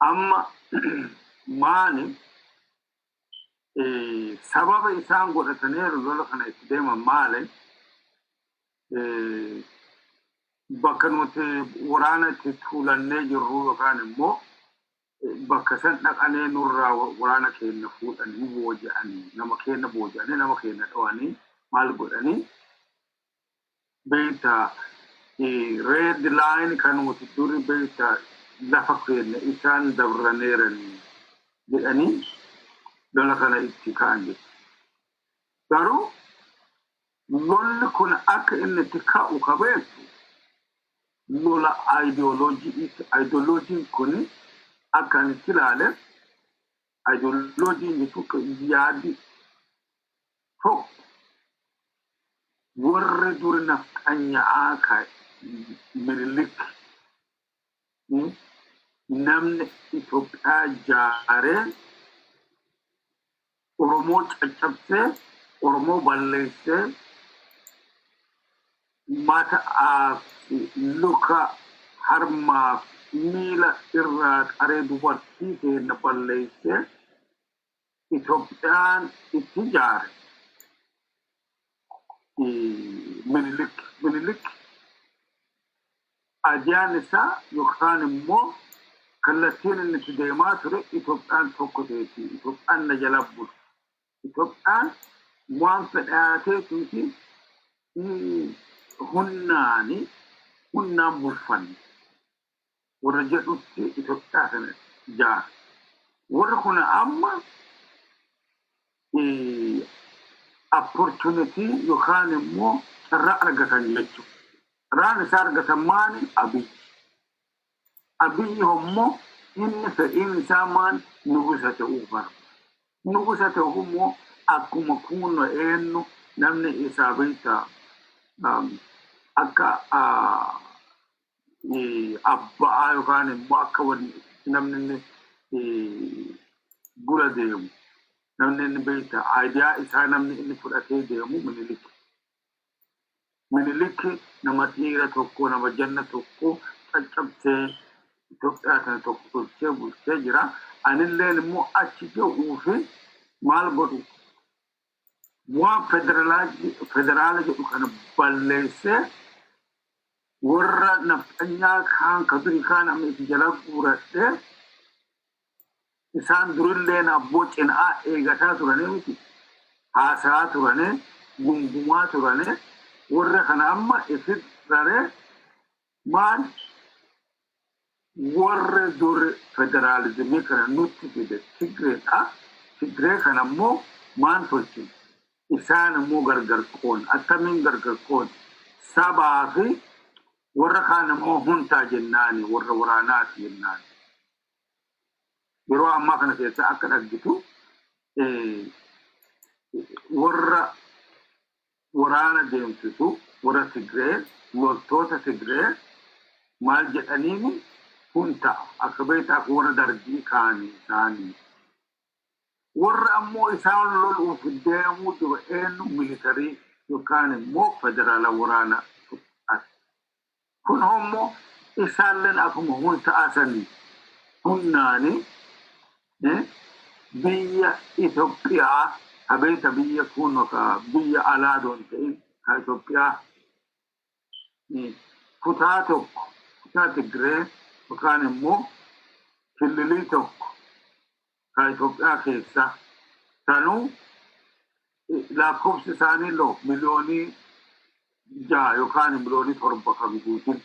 Amma maani sababa isaan godhataniiru lola kana itti deeman maali? Bakka nuti waraana itti tuulannee jirru yookaan immoo bakka san dhaqanii nurraa waraana keenya fuudhanii booji'anii, nama keenya booji'anii, nama keenya dhawanii, maal godhanii beekta, red line kan nuti duri beekta lafa keenya isaan dabraneeranii jedhanii lola kana itti ka'an jechuudha. Garuu lolli kun akka inni itti ka'u ka beektu lola ayidiyooloojiiti. Ayidiyooloojiin kun akka ani itti ilaale, ayidiyooloojiin jechuun yaadi tokko warri duri nafxanya'aa ka Minilik, namni Itoophiyaa jaaree Oromoo caccabsee, Oromoo balleessee, mataa fi luka, harmaa fi miila irraa qaree dubartii keenya balleessee Itoophiyaan itti ijaare Minilik. Minilik ajaan isaa yookaan immoo kallattiin inni itti deemaa ture Itoophiyaan tokko ta'eeti. Itoophiyaan na jala bulu. Itoophiyaan waan fedhaateetuuti humnaani humnaan bulfanne warra jedhutti Itoophiyaa kana ijaara. Warri kun amma opportunity yookaan immoo carraa argatan jechuudha. Carraan isaa argatan maali? Abiyyi. Abiyyi immoo inni fedhiin isaa maal? Nugusa ta'uu barbaada. Nugusa ta'uu immoo akkuma kun eenyu namni isaa beektaa akka Abba'aa yookaan immoo akka namni inni gura deemu, namni inni beekta idea isaa, namni inni fudhatee deemu Minilik. Minilik nama dhiira tokko, nama janna tokko caccabsee Itoophiyaa kana tokko tolchee bulchee jira. Anilleen immoo achi ga'uu fi maal godhu, waan federaala jedhu kana balleessee, warra nafxanyaa kaan ka durii kaan amma itti jala guuradhee, isaan durilleen abboo cinaa eegataa turanii miti, haasaa turanii, gungumaa turanii, warra kana amma ifi raree, maal, warra dur federaalizimii kana nutti fide Tigreedha. Tigree kana immoo maal tolchine? Isaan immoo gargar qoon. Akkamiin gargar qoon? Sabaa fi warra kaan immoo huntaa jennaani, warra waraanaati jennaani. Yeroo ammaa kana keessa akka dhaggitu, warra waraana deemsisu, warra Tigree, loltoota Tigree maal jedhaniini? Hunta, akka beektaa, warra Dargii kaanii isaanii. Warra ammoo isaan loluuf deemuu dura eenyu? Military yookaan immoo federaala waraana. Kun immoo isaalleen akkuma hunta sanii humnaani biyya Itoophiyaa kabeeta, biyya kun biyya alaa doon ta'in, ka Itoophiyaa kutaa tokko, kutaa Tigree yookaan immoo kililii tokko ka Itoophiyaa keessa sanuu lakkoofsi isaanii loo miliyoonii 6 yookaan miliyoonii 7 kan guutin.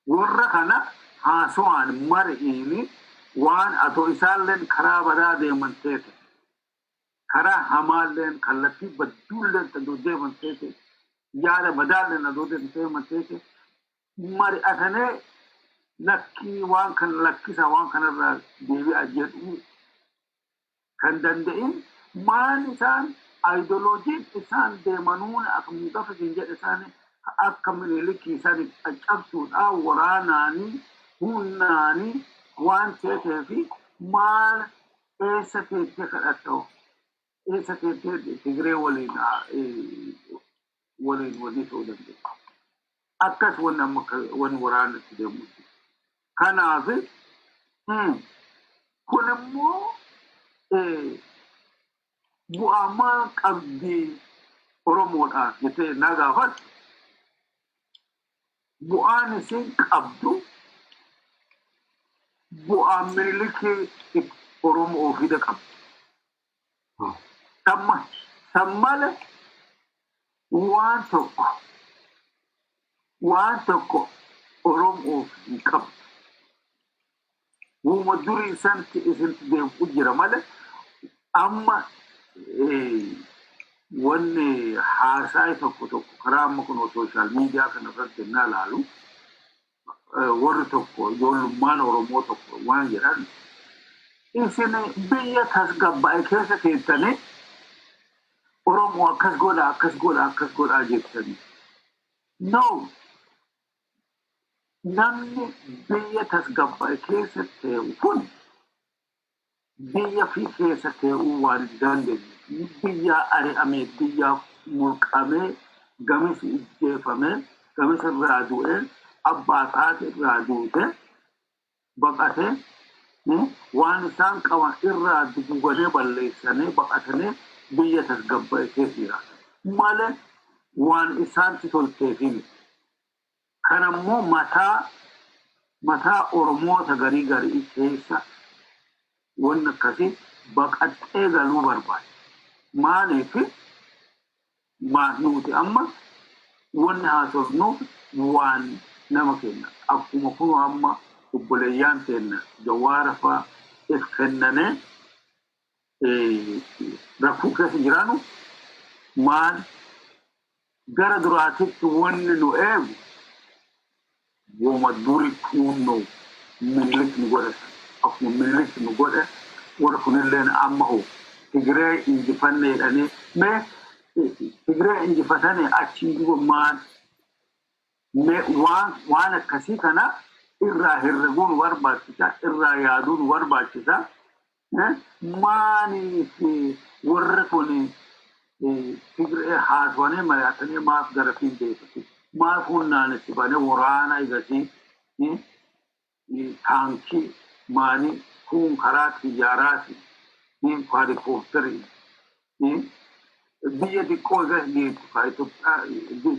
Warra kana haasawaan mari'iini waan atoo isaalleen karaa badaa deeman teete, karaa hamaalleen, kallattii badduulleen adoo deeman teete, yaada badaalleen adoo deeman teete, mari'atanii lakkii, waan kana lakkisa, waan kanarraa deebi'a jedhuu kan danda'in. Maal, isaan ideologyn isaan deemanuun akkuma gafa isin jedhe, isaan akka Minilikii isaan caccabsuudhaan waraanaanii humnaanii waan teetee fi maal, eessa teettee kadhatta'u, eessa teettee Tigree waliin walii ta'uu danda'u? Akkas wanni amma wanni waraana itti deemu. Kanaaf kun immoo bu'aa maal qabdi Oromoodhaaf jettee na gaafadhu. Bu'aan isin qabdu bu'aa Minilikii Oromoo fida qabdi. Samma san malee waan tokko Oromoof hin qabdu. Uuma durii santi isinti deemu jira malee, amma wanni haasaa tokko tokko karaa amma kun social media kana irratti ennaa ilaalu, warri tokko, ijoollummaan Oromoo tokko waan jedhan, isin biyya tasgabbaa'e keessa teettanii Oromoo akkas godha, akkas godha, akkas godhaa jettanii. No! Namni biyya tasgabbaa'e keessa tee'u kun biyya fi keessa tee'uu waan hin dandeenye, biyya ari'amee, biyya mulqamee, gamis ijjeefamee, gamis irraa du'ee, abbaa taate irraa duute, baqatee, waan isaan qaban irraa duguganii balleessanii baqatanii biyya tasgabbaa'e keessa jiraatan malee waan isaanti tolteefi miti. Kanammoo mataa mataa Oromoota garii garii keessa wanni akkasii baqaxxee galuu barbaada. Maaliif? Nuti amma wanni haasofnuuf waan nama kenna. Akkuma kun amma obboleeyyaan keenya Jawaara fa'aa if kennanee rakkoo keessa jiraanu, maal, gara duraatitti wanni nu eegu woma duri kunnoo Minilik nu godhe. Akkuma Minilik nu godhe, warri kunilleen amma hoo Tigree injifanne jedhanii, mee Tigree injifatanii achiin duuba maal Waan akkasii kana irraa herreguun barbaachisa, irraa yaaduun barbaachisa. Maaliif warri kun Tigree haasawanii mari'atanii maaf gara siin deeffatu? Maaf humnaan itti banee waraana egasii taankii maanii kun karaa xiyyaaraati, helikoophtarii biyya xiqqoo egas geessu ka Itoophiyaa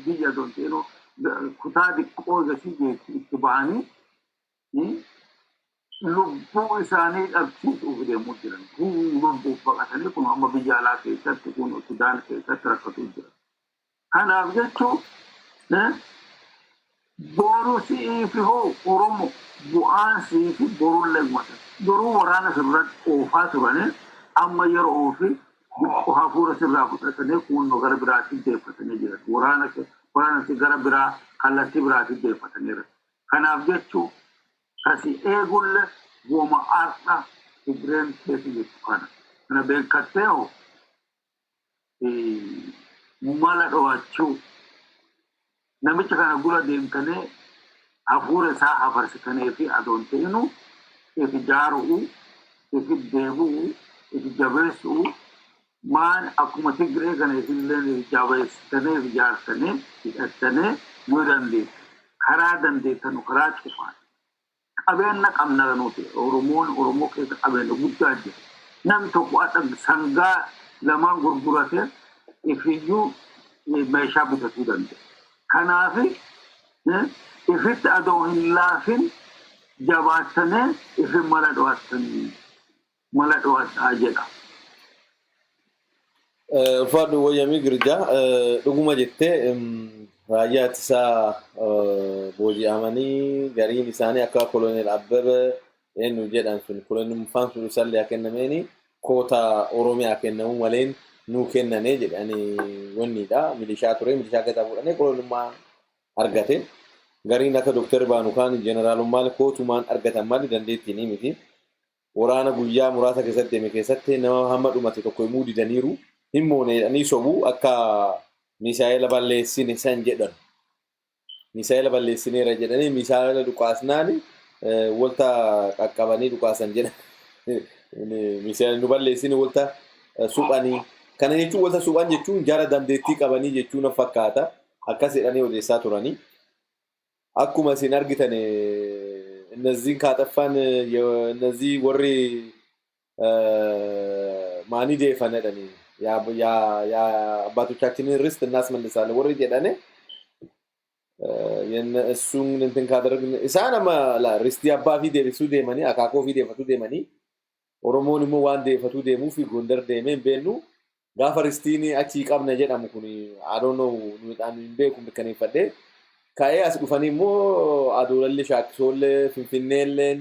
biyya donteenoo kutaa xiqqoo egasii geessu itti ba'anii lubbuu isaanii dhabsiisuuf deemuu jiran. Kun lubbuuf baqatanii kun amma biyya alaa keessatti, kun Sudaan keessatti rakkatuu jiran. Kanaaf jechuun boru si'iifi hoo Oromo bu'aan si'iifi borullee mata. Duruu waraana sirratti oofaa turanii amma yeroo fi xiqqoo hafuura sirraa fudhatanii kun gara biraatti deeffatanii jiran. Waraana gara biraa kallattii biraatti deeffataniiru. Kanaaf jechuun kasi eegulle woma har'a Tigreen keessa jirtu kana. Kana beekattee hoo mala dho'achuu, namicha kana gula deemtanii hafuura isaa hafarsitanii fi adoon ta'inu ifi jaaru'u, ifi deebi'u, ifi jabeessu'u, maan akkuma Tigree kana ifillee jabeessitanii fi jaarsanii hidhattanii yoo dandeettan karaa dandeettanu karaa cufaan qabeenya qabna. Nuti Oromoon Oromoo keessa qabeenya guddaa jira. Namni tokko akka sangaa lamaan gurgurate ifiyyuu meeshaa bitatuu danda'a. Kanaaf ifitti adoo hin laafin jabaattanii ifi mala dho'attanii mala dho'adhaa jedha. Ulfaadhu Wayyamii Girjaa, dhuguma jettee raayyaa ittisaa booji'amanii gariin isaanii akka Koloneel Abbebe eenyu jedhan sun kolonummaan sun isallee haa kennameeni koota Oromiyaa kennamuu maleen nuu kennane jedhanii wanniidha. Milishaa ture, milishaa keessaa fuudhanii kolonummaa argate. Gariin akka Dooktar Baanu kaan jeneraalummaan kootumaan argatan malee dandeettiin miti. Waraana guyyaa muraasa keessatti deeme keessatti nama hamma dhumate tokko himuu didaniiru. Hin moone jedhanii sobuu, akka misaa'ela balleessine san jedhan. Misaa'ela balleessineera jedhanii misaa'ela dhukaasnaan walta qaqqabanii dhukaasan jedhan. Misaa'ela nu balleessine walta suphanii. Kana jechuun walta suphan jechuun jara dandeettii qabanii jechuu na fakkaata. Akkas jedhanii odeessaa turanii. Akkuma isin argitan እነዚህን ካጠፋን እነዚህ warri maanii deefan jedhanii የአባቶቻችንን ርስት እናስመልሳለን warri jedhane እሱን እንትን ካደረግን isaan amma ristii abbaa fi deebisuu deemanii akaakoo fi deeffatuu deemanii, Oromoon immoo waan deeffatuu deemuuf Gondar deemee hin beeknu. Gaafa ristiin achii qabna jedhamu kun, I don't know, hin beeku, mirkaneeffadhee ka'ee as dhufanii immoo Adoolalle, Shaakkisoollee, Finfinneelleen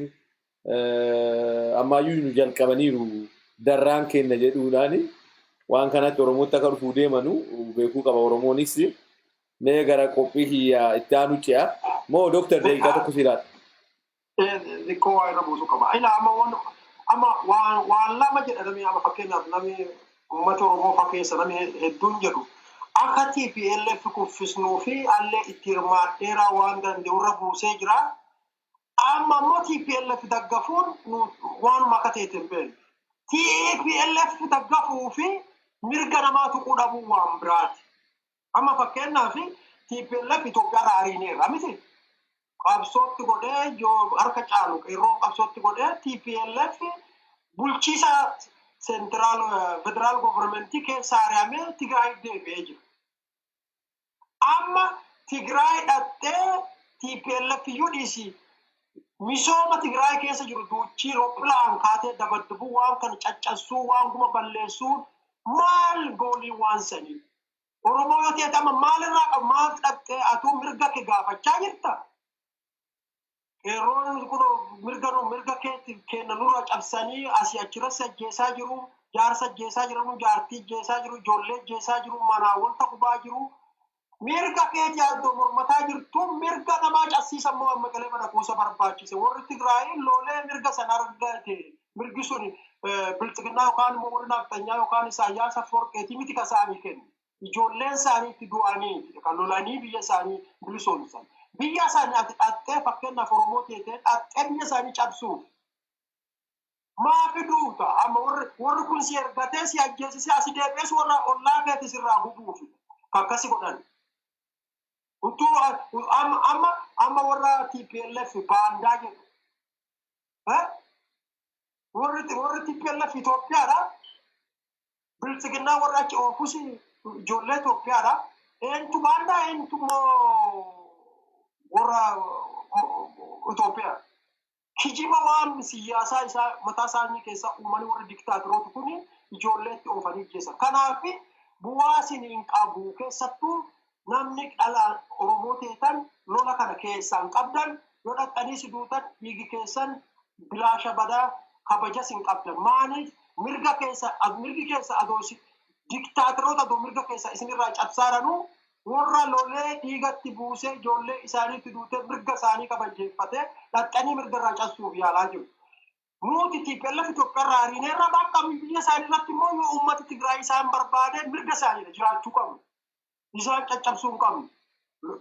ammaayyuu nu jalqabaniiru darraan kenna jedhuudhaani waan kanatti Oromootti akka dhufuu deemanu beekuu qaba Oromoonis. Mee gara qophii kiyyaa itti aanu ce'a. Moo Dooktar, daqiiqaa tokko si ilaala. Xiqqoo waa irra buusuu qaba. Ila amma waan amma waan lama jedha namni. Amma fakkeenyaaf namni uummata Oromoo fa keessa namni hedduun jedhu akka TPLF kuffisnuu fi allee itti hirmaadheeraa waan danda'u irra buusee jira. Amma immoo TPLF daggafuun waanuma akka ta'e hin beeknu. TPLF daggafuu fi mirga namaa tuquu dhabuu waan biraati. Amma fakkeenyaaf TPLF Itoophiyaa ariineerra miti. Qabsootti godhee yoo harka caalu qeerroo qabsootti godhee TPLF bulchiisa central federal governmentii keessa ari'amee Tigraay deebi'ee jira. Amma Tigraay dhattee TPLF iyyuu dhiisi, misooma Tigraay keessa jiru duuchii rooppilaan kaatee dabaddubuu, waan kana caccabsuu, waan guma balleessuu, maal goolii waan sanii? Oromoo yoo ta'e amma maalirraa qabu? Maal dhattee atuu mirga kee gaafachaa jirta? Qeerroon kun mirga nu mirga keetti kenna nurra cabsanii asii achirratti ajjeesaa jiru, jaarsa ajjeesaa jiru, jaartii ajjeesaa jiru, ijoollee ajjeesaa jiru, manaa wanta gubaa jiru. Mirga keetii addoo mormataa jirtu mirga namaa cabsiisa immoo amma galee mana kuusa barbaachise. Warri Tigraay loolee mirga sana argate. Mirgi sun bilxiginnaa yookaan immoo warri nafxanyaa yookaan Isaayyaas Afwarqeetii miti ka isaanii kennu. Ijoolleen isaanii itti du'anii kan lolanii biyya isaanii bilisoomsan. Biyya isaanii ati dhattee, fakkeenyaaf Oromoo teetee dhattee biyya isaanii cabsuuf maafi duuta? Amma warri kun si ergatee si ajjeesisee asi deebi'ees warra ollaa keetis irraa gubuufi akkasi godhan. Utuu amma warra TPLF baandaa jedhu. Warri TPLF Itoophiyaadha. Biltsiginnaa warra achi oofus ijoollee Itoophiyaadha. Eentu baandaa, eentu immoo warra Itoophiyaa? Kijiba waan siyaasaa isaa mataa isaanii keessa uumanii warri diktaatoroota kun ijoolleetti oofanii geessan. Kanaaf bu'aa isin hin qabu. Keessattuu namni dhala Oromoo teetan lola kana keessaan qabdan, yoo dhaqxanii si duutan dhiigi keessan bilaasha badaa, kabajas hin qabdan. Maaliif mirga keessa, mirgi keessa adoo diktaatoroota adoo mirga keessa isinirraa cabsaaranuu, warra lolee dhiigatti buusee ijoollee isaaniitti duutee mirga isaanii kabajeeffatee dhaqxanii mirga irraa cabsuuf yaalaa jiru. Nuti TPLF Itoophiyaa irraa ariineerra. Bakka biyya isaanii irratti immoo yoo uummati Tigraay isaan barbaade mirga isaaniidha, jiraachuu qabu. Isaan caccabsuu hin qabnu.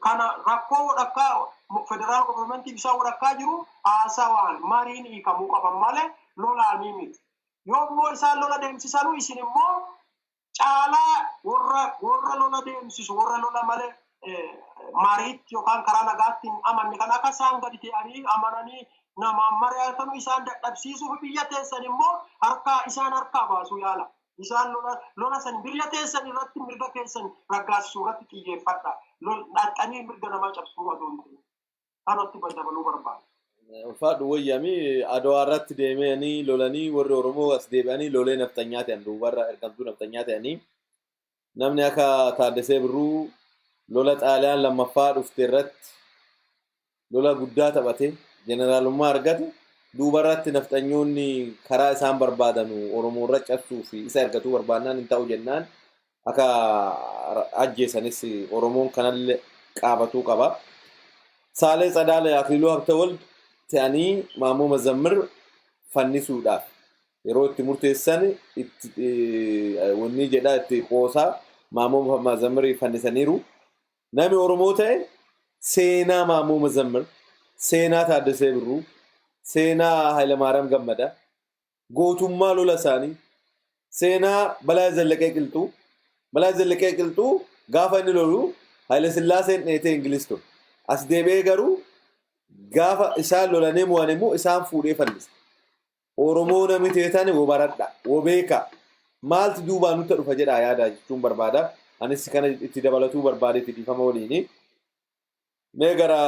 Kana rakkoo walakkaa federal governmentii bishaan walakkaa jiru haasawaan mariin hiikamuu qaban malee lolaanii miti. Yoo immoo isaan lola deemsisanuu, isin immoo caalaa warra lola deemsisu, warra lola malee mariitti yookaan karaa nagaatti hin amanne kan akka isaan gadi ta'anii amananii namaan mari'atanu isaan dadhabsiisuuf biyya teessan immoo harkaa isaan harkaa baasuu yaala. Isaan lola san biyya teessan irratti mirga keessan raggaasisuu irratti xiyyeeffadha. Dhaqanii mirga namaa cabsuu adoo hin ta'in. Kanatti dabaluu barbaada. Ulfaadhu wayyami. Adawaa irratti deemanii lolanii warri Oromoo as deebi'anii lolee nafxanyaa ta'an, duubarra ergamtuu nafxanyaa ta'anii. Namni akka Taaddasee Birruu lola Xaaliyaan lammaffaa dhufte irratti lola guddaa taphate, jeneraalummaa argate, duubarratti nafxanyoonni karaa isaan barbaadan Oromoo irra cabsuu fi isa ergatuu barbaadnaan hin ta'u jennaan akka ajjeesanis Oromoon kanallee qaabatuu qaba. Saalee Tsadaala Akililuu Habtawald ta'anii Maammoo Mazammir fannisuudhaaf yeroo itti murteessan itti wanni jedhaa itti qoosaa Maammoo Mazammirii fannisaniiru. Namni Oromoo ta'e seenaa Maammoo Mazammir, seenaa Taaddasee Birruu, seenaa Hayilamaariyaam Gammadaa, gootummaa lola isaanii, seenaa Balaa Zallaqee Qilxuu. Balaa Zallaqee Qilxuu gaafa inni lolu Haayile Sillaaseen dheetee Ingiliz ture. As deebi'ee garuu gaafa isaan lolanii mo'an immoo isaan fuudhee fannise. Oromoo namni teetan wo baradha, wo beeka. Maaltu duubaan nutti dhufa jedhaa yaada jechuun barbaada. Anis kana itti dabalatuu barbaade itti dhiifama waliini. Mee gara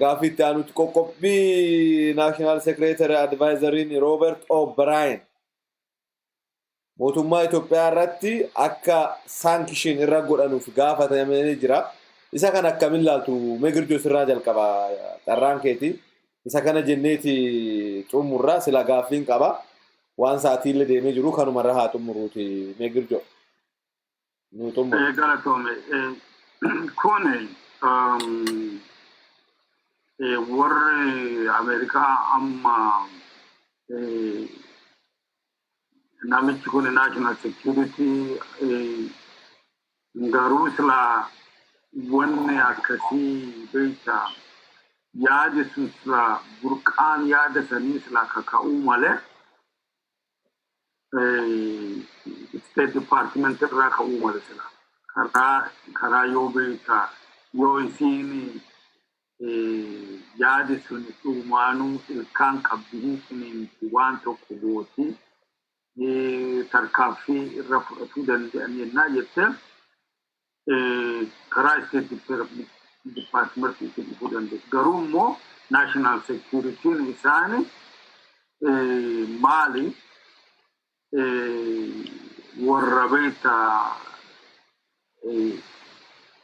gaaffii itti aanutti, qoqqobbii National Secretary Advisoriin Robert O'Brien mootummaa Itoophiyaa irratti akka sanction irra godhanuuf gaafatamee jira. Isa kana akkamiin ilaaltu? Mee Girjoo, sirraa jalqaba, carraan keeti. Isa kana jenneeti xumurra, sila gaaffiin qaba. Waan sa'aatiillee deemee jiru kanumarra haa xumuruuti. Mee Girjoo. Nu xumuru. Galatoome. Kun warri Ameerikaa amma namichi kun national security garuu sila wanni akkasii beekta, yaadi sun sila burqaan yaada sanii sila kaka'uu malee State Department irraa ka'uu malee, sila karaa yoo beekta yoo isiin yaadi sun dhumaanuu ilkaan qabdi hin ciniinti, waan tokko gooti, tarkaanfii irra fudhatuu danda'an yennaa jette, karaa State Department itti dhufuu danda'u. Garuu immoo national security'n isaani maali, warra beekta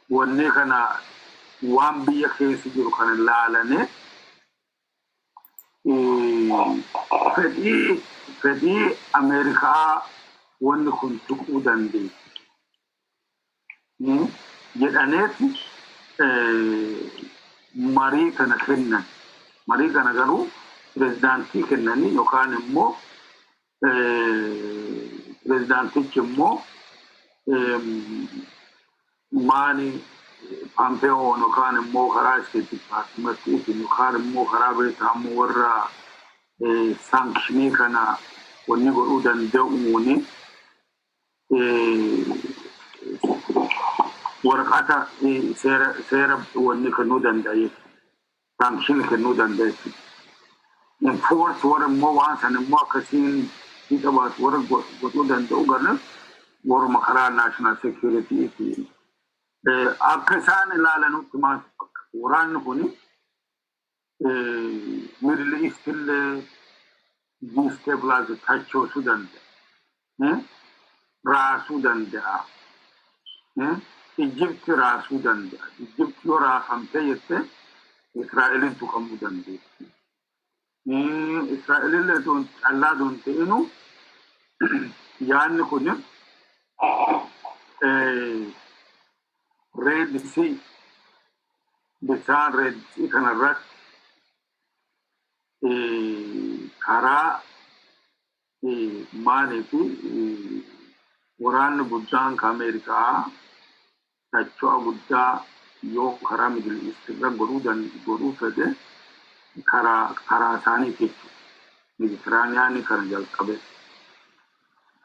wanni kana waan biyya keessa jiru kana laalanii fedhii Ameerikaa wanni kun tuquu dandeessu jedhaneeti marii kana kennan. Marii kana garuu pirezidaantii kennanii yookaan immoo pirezidaantichi immoo maali Pompeoon yookaan immoo karaa State Departmentiitiin yookaan immoo karaa beekamu warra sanctionii kana wanni godhuu danda'uuni waraqata seera wanni kennuu danda'a jechuudha. Sanction kennuu danda'a jechuudha. Enforce warra immoo waan sana immoo akkasiin ni qabaatu warra godhuu danda'u garuu warruma karaa national security. Akka isaan ilaalanutti maal fakkaata? Waraanni kuni Middle East illee destabilize tachoosuu danda'a. Raasuu danda'a. Ijipti raasuu danda'a. Ijipti yoo raafamtee jette, Israa'eliin tuqamuu dandeessi. Israa'elillee callaa doon ta'inu, yaanni kun Red Sea, bishaan Red Sea kanarratti karaa maalii fi waraanni guddaan ka Ameerikaa socho'a guddaa yoo karaa Middle East irra godhuu fedhe, karaa isaaniiti jechuudha. Meditiraaniyaanii kana jalqabe.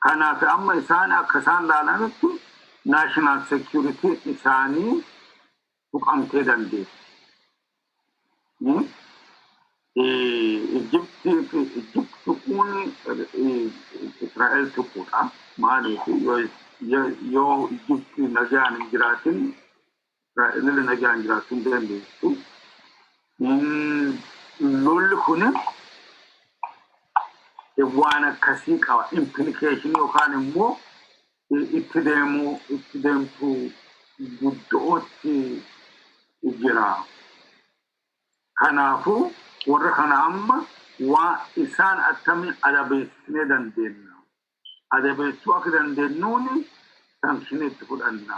Kanaaf amma isaan akka isaan laalanitti national security isaanii tuqamtee dandeessi. Ijipti tuquun Israa'el tuquudha. Maaliif? Yoo Ijipti nagaan hin jiraatin, Israa'el nagaan jiraachuu hin dandeessu. Lolli kun waan akkasii qaba. Implication yookaan immoo itti deemuu itti deemtu guddootti jira. Kanaafuu warra kana amma waa isaan akkamiin adabeessinee dandeenya? Adabeessuu akka dandeenyuun sanctionii itti fudhanna.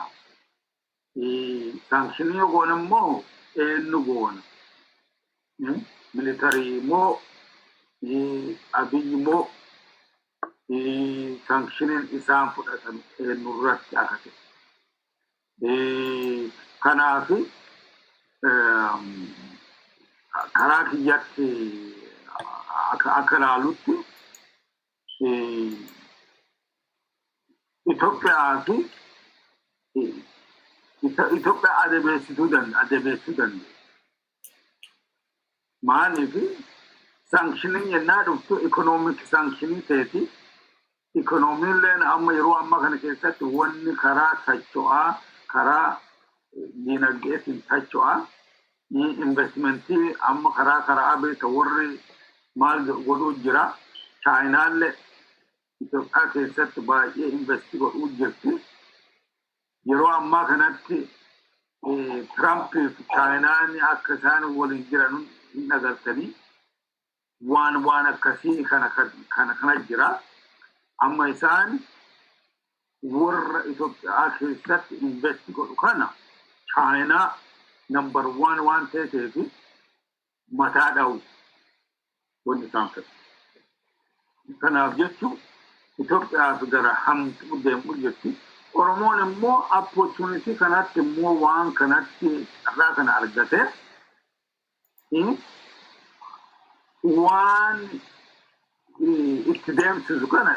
Sanctionii yoo goone immoo eenyu goona? Military moo Abiyyi moo sanctioniin isaan fudhatan eenyurratti akka ta'e? Kanaaf karaa kiyyatti akka ilaalutti Itoophiyaa fi Itoophiyaa adabeessituu danda'a, adabeessuu danda'a. Maaliif? Sanctioniin yennaa dhuftu economic sanctionii ta'eeti. Ikoonomiileen amma yeroo ammaa kana keessatti wanni karaa socho'aa, karaa diinagdeetiin socho'aa, investmentii amma karaa beeka warri maal godhuu jira. Chaayinaallee Itoophiyaa keessatti baay'ee invest godhuu jirti. Yeroo ammaa kanatti Tirampii fi Chaayinaan akka isaan waliin jiran hin agartanii, waan akkasii kana jira. Amma isaan warra Itoophiyaa keessatti invest godhu kana Chaayinaa number one waan ta'eef mataa dha'u wanni isaan fedhu. Kanaaf jechuun Itoophiyaaf gara hamtuu deemuu jirti. Oromoon immoo opportunity kanatti immoo waan kanatti carraa kana argate waan itti deemsisu kana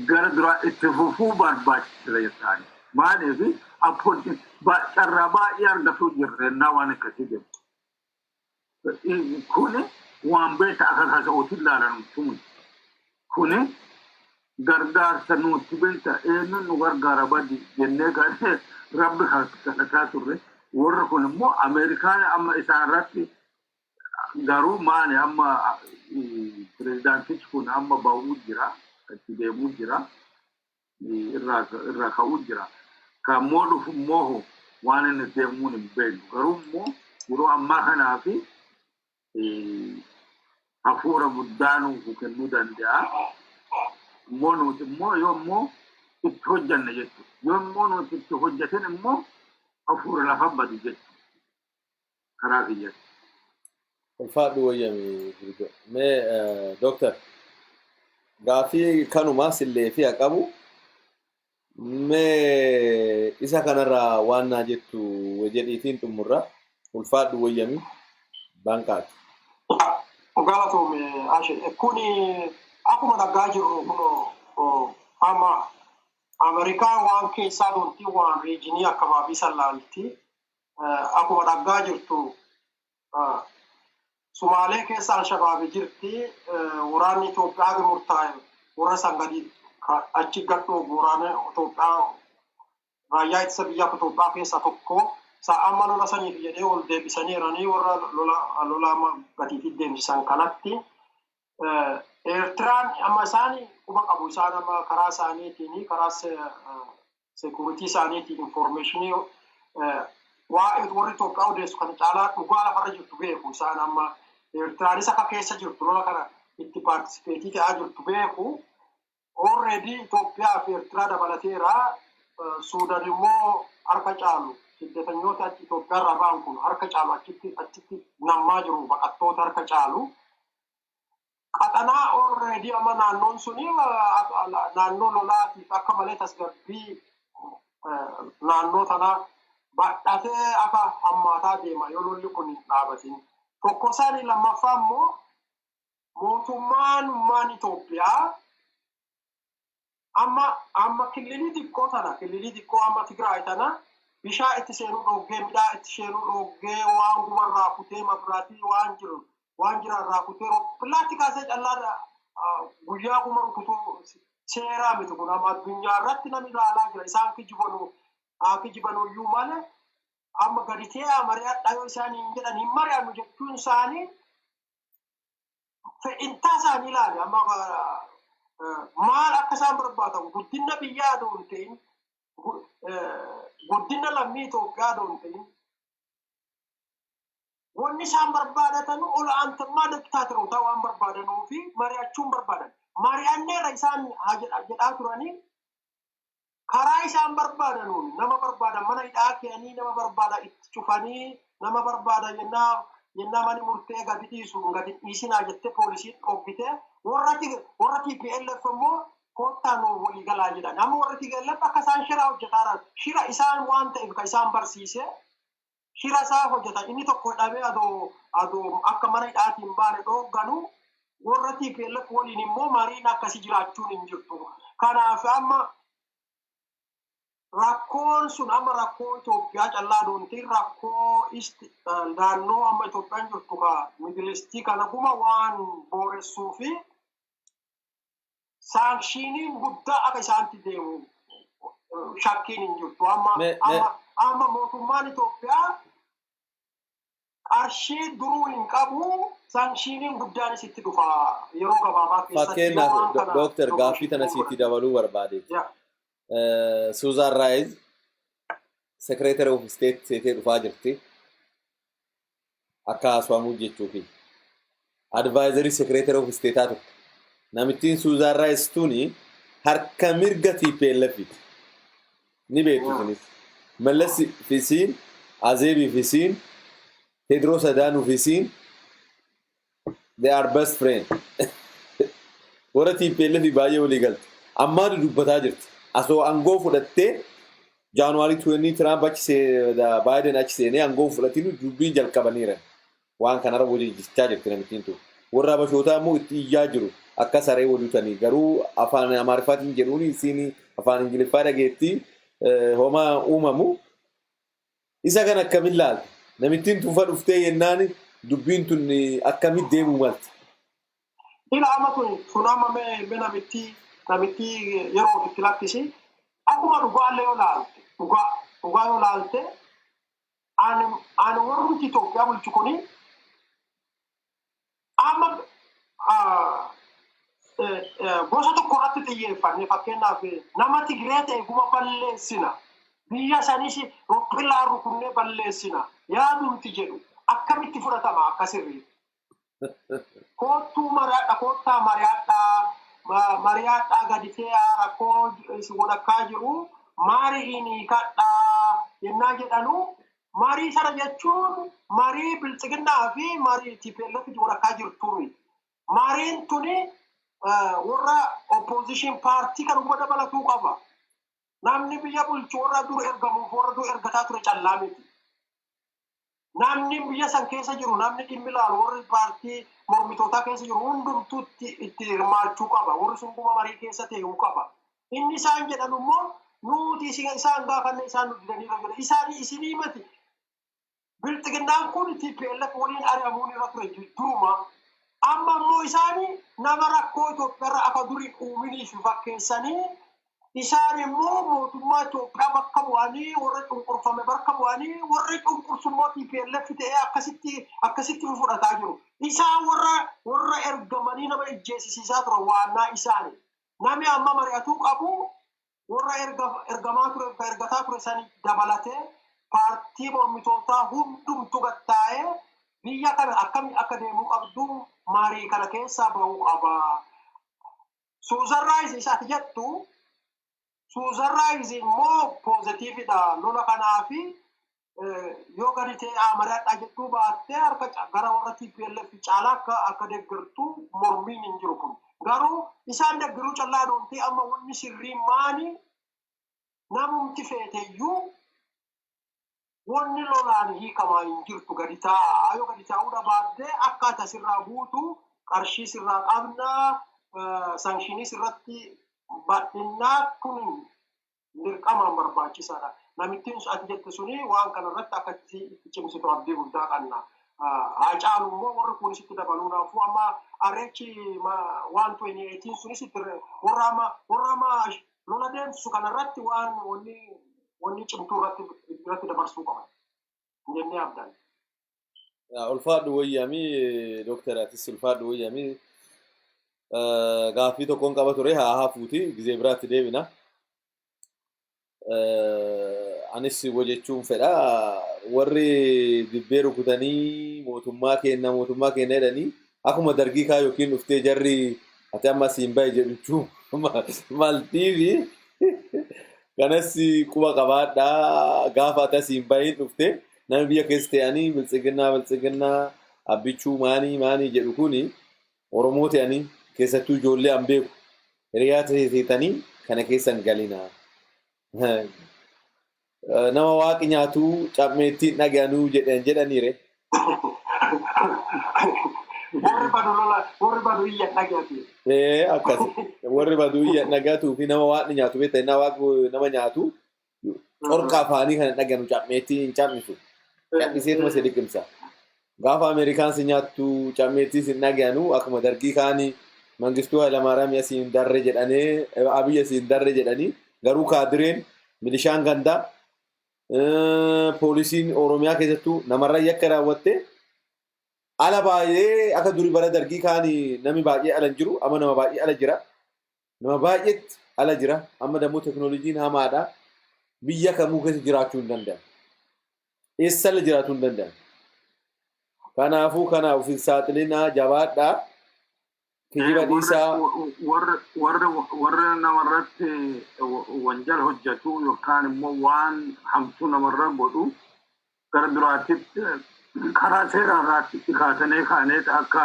gara duraa itti fufuu barbaachisa isaanii. Maaliif? Carraa baay'ee argatuu jirra ennaa waan akkasii deemu. Kuni waan beekta akka kasa'uutti ilaalan tumi. Kuni gargaarsa nuti beekta eenyuun nu gargaara badi jennee kan rabbi kadhataa turre. Warri kun immoo Ameerikaan amma isaan irratti garuu maali, amma pirezidaantichi kun amma ba'uu jira, achi deemuu jira, irraa ka'uu jira. Kan immoo dhufu immoo waan inni deemuun hin beeknu. Garuu immoo yeroo ammaa kanaa fi hafuura guddaa nuuf kennuu danda'a. Immoo nuti immoo yoo immoo itti hojjanne jechuudha. Yoo immoo nuti itti hojjetin immoo hafuura lafa badu jechuudha. Karaa kiyyatti. Ulfaadhu wayyami Gurguddo. Mee dooktar, gaafii kanumaa sillee fi qabu. Mee isa kanarraa waan naa jettu jedhiitiin xumurra. Ulfaadhu, wayyami baanqaati. Galatoome, Ashe. Kuni akkuma dhaggaa jirru kun amma Ameerikaan waan keessaa doontii waan regionii akkabaabii sallaalti. Akkuma dhaggaa jirtu, Sumaalee keessa Alshabaabi jirti. Waraanni Itoophiyaa haga murtaa'e warra san gadi achi gadhoo waraana Itoophiyaa, raayyaa ittisa biyyaa Itoophiyaa keessaa tokko. Amma lola saniif jedhee ol deebisaniiranii warra lola amma gatiitti deemsisan kanatti. Eertiraan amma isaan quba qabu. Isaan amma karaa isaaniitiin, karaa security isaaniitiin informationii waa'ee warri Itoophiyaa odeessu kana caalaa dhugaa lafarra jirtu beeku. Isaan amma Eertiraanis akka keessa jirtu, lola kana itti participate ta'aa jirtu beeku. Already Itoophiyaa fi Eertiraa dabalateera. Suudaan immoo harka caalu siddeetanyoota achi Itoophiyaa irraa ba'an kun harka caalu achitti nammaa jiru, baqattoota harka caalu. Qaxanaa already amma naannoon suni naannoo lolaatiif akka malee tasgabbii naannoo tanaa badhatee akka hammaataa deema yoo lolli kun hin dhaabatin. Tokko isaanii. Lammaffaa immoo mootummaan ummaan Itoophiyaa amma killilii xiqqoo tana, killilii xiqqoo amma Tigraay tana bishaan itti seenuu dhoggee, midhaan itti seenuu dhoggee, waan gumarraa kutee, mabiraatii waan jiru waan jiraarraa kutee, rooppilaatti kaasee callaa guyyaa kuma rukutuu seeraa miti. Kun amma addunyaa irratti namni ilaalaa jira. Isaan kijibanu haa kijibanuyyuu malee, amma gadi ta'ee mari'adhaa yoo isaan hin jedhan, hin mari'annu jechuun isaanii fedhintaa isaanii ilaali. Amma maal akka isaan barbaadan, guddina biyyaa adoo hin ta'in, guddina lammii Itoophiyaa adoo hin ta'in, wanni isaan barbaadatan ol aantummaa diktaatorotaa waan barbaadanuu fi mari'achuun barbaadan. Mari'anneerra isaan haa jedhaa turanii, karaa isaan barbaadanuun nama barbaadan mana hidhaa keeyanii, nama barbaadan itti cufanii, nama barbaadan yennaa mani murtee gadi dhiisu gadi dhiisinaa jettee poolisiin dhoggite. Warra TPLF immoo koottaa nu walii galaa jedhan. Amma warra TPLF akka isaan shira hojjetaa, shira isaan waan ta'eef kan isaan barsiise shira isaa hojjetan. Inni tokko hidhamee adoo akka mana hidhaatiin baane dhoogganu, warra TPLF waliin immoo mariin akkasii jiraachuun hin jirtu. Kanaaf amma rakkoon sun amma rakkoo Itoophiyaa callaa doontiin rakkoo naannoo amma Itoophiyaan jirtu ka Middle Eastii kana guma waan booressuu fi sanctioniin guddaa akka isaanitti deemu shakkiin hin jirtu. Amma amma mootummaan Itoophiyaa qarshii duruu hin qabu, sanctioniin guddaanis itti dhufa yeroo gabaabaa keessatti. Fakkeenyaaf, Dooktar, gaaffii tana siitti dabaluu barbaade. Suuzaan Raayiz Secretary of State seetee dhufaa jirti. Akka haasawamuu jechuufi. Advisorii Secretary of Stateaa turte. Namittiin Suuzaan Raayiz tuni harka mirga TPLF. Ni beektu isinis. Mallas fisiin, Azeebii fisiin, Tedros Adhanom fisiin, they are best friend. Warra TPLF baay'ee walii galte. Ammaa dubbataa jirti. Asoo aangoo fudhattee January 20 Trump achi, Biden achi seenee aangoo fudhatiin dubbii jalqabaniiran. Waan kanarra waliin jechaa jirti namittiin tun. Warra Habashootaa immoo itti iyyaa jiru akka saree walutanii, garuu afaan Amaariffaatiin jedhuun, isiin afaan Ingiliffaa dhageetti homaa uumamu. Isa kan akkamiin laalta? Namittiin tun fa dhuftee yennaan dubbiin tun akkamitti deemuu malti? Ila amma tun amma mee namitti yeroo ofitti lakkisi, akkuma dhugaallee yoo laalte, dhugaa yoo laalte, ani warri Itoophiyaa bulchu kuni amma gosa tokko irratti xiyyeeffanne, fakkeenyaaf nama Tigree ta'e guma balleessina, biyya sanis rophillaa rukunnee balleessina yaadumti jedhu akkamitti fudhatama akka sirrii? Koottuu mari'adha, koottaa mari'adhaa, mari'adhaa, gadi fe'aa, rakkoo isin walakkaa jiru mari'iin hiikadhaa yennaa jedhanu, marii sana jechuun marii biltsiginnaa fi marii TPLF walakkaa jirtuu miti. Mariin tuni warra opposition paartii kan hunda dabalatuu qaba. Namni biyya bulchu warra dur ergamuuf warra dur ergataa ture callaa miti. Namni biyya san keessa jiru, namni dhimmi ilaalu, warri paartii mormitootaa keessa jiru hundumtuu itti hirmaachuu qaba. Warri sun guma marii keessa ta'uu qaba. Inni isaan jedhan immoo nuti isaan gaafanne, isaan nu didaniirra jedha. Isaan isinii miti. Bilxiginnaan kun TPLF waliin ari'amuun irra ture duruma. Amma immoo isaanii nama rakkoo Itoophiyaarra akka durii uuminiif fakkeessanii, isaan immoo mootummaa Itoophiyaa bakka bu'anii, warra cunqurfame bakka bu'anii, warri cunqursummoo TPLF ta'ee akkasitti fudhataa jiru. Isaan warra ergamanii nama ijjeesisiisaa turan waannaa isaani. Namni amma mari'atuu qabu warra ergamaa ture, ergataa ture sani dabalatee paartii mormitootaa hundumtu gattaa'ee biyya kana akkami akka deemuu qabdu marii kana keessaa bahuu qaba. Suuzan Raayis isaati jettu, Suuzan Raayis immoo positivedha lola kanaafi. Yoo gadi ta'e mari'adhaa jettuu baattee harka gara warra TPLF caalaa akka deeggartu mormiin hin jiru kun. Garuu isaan deeggaruu callaa doontee amma wanni sirrii maani, namumti feeteyyuu wanni lolaan hiikamaa hin jirtu, gadi taa'aa. Yoo gadi taa'uu dhabaaddee akka sirraa buutu qarshii sirraa qabnaa, sanctionii sirratti bal'innaa, kun dirqamaan barbaachisaadha. Namittiin ati jette suni waan kanarratti akka itti cimsitu abdii guddaa qabna. Haa caalu immoo warri kunis itti dabaluudhaafu amma areechi waan 2018 sunis itti warra amma lola deemsisu kanarratti waan wanni cimtuu irratti dabarsuu qaban jennee abdan. Ulfaadhu wayyaamii, dooktar, atis ulfaadhu wayyaamii. Gaaffii tokkoon qaba ture, haa hafuuti, gizee biraatti deebina. Anis jechuun fedha, warri dibbee rukutanii mootummaa kenna, mootummaa kenna jedhanii, akkuma dargii kaa yookiin dhuftee jarri ati amma siin bahe jedhuchuu maltiifi kanas quba qabaadhaa. Gaafa ati asiin bahin dhufte, namni biyya keessa ta'anii biltsiginnaa biltsiginnaa abbichuu maanii maanii jedhu kuni Oromoo ta'anii, keessattuu ijoollee an beeku hiriyaa ta'anii kana keessa hin galinaa. Nama waaqi nyaatu cammeettiin dhagaanuu jedhan jedhaniire. Warri badu lola, warri badu iyya dhagaati. Ee, akkas, warri badu iyya dhagatuu fi nama waaqni nyaatu beekta, inni waaqni nama nyaatu corqa afaanii kana dhaganu, cammeettiin hin cammisu. Cadhiseetuma si liqimsa. Gaafa Ameerikaan si nyaattu cammeettii si dhaganu, akkuma dargii kaanii Mangistuu Hayilamaariyaam asiin darre jedhanii, Abiyyi asiin darre jedhanii, garuu kaadireen, milishaan gandaa, poolisiin Oromiyaa keessattuu namarra yakka raawwatte ala baay'ee, akka durii bara dargii kaanii namni baay'ee ala hin jiru. Amma nama baay'ee ala jira, nama baay'eetti ala jira. Amma dammoo teknooloojiin hamaadha, biyya kamuu keessa jiraachuu hin danda'an, eessalla jiraachuu hin danda'an. Kanaafuu kanaaf of hin saaxilinaa, jabaadhaa, kijiba dhiisaa. Warra namarratti wanjal hojjetu yookaan immoo waan hamtuu namarra godhu gara duraatitti karaa seeraarraatti dhikaatanii kaanee akka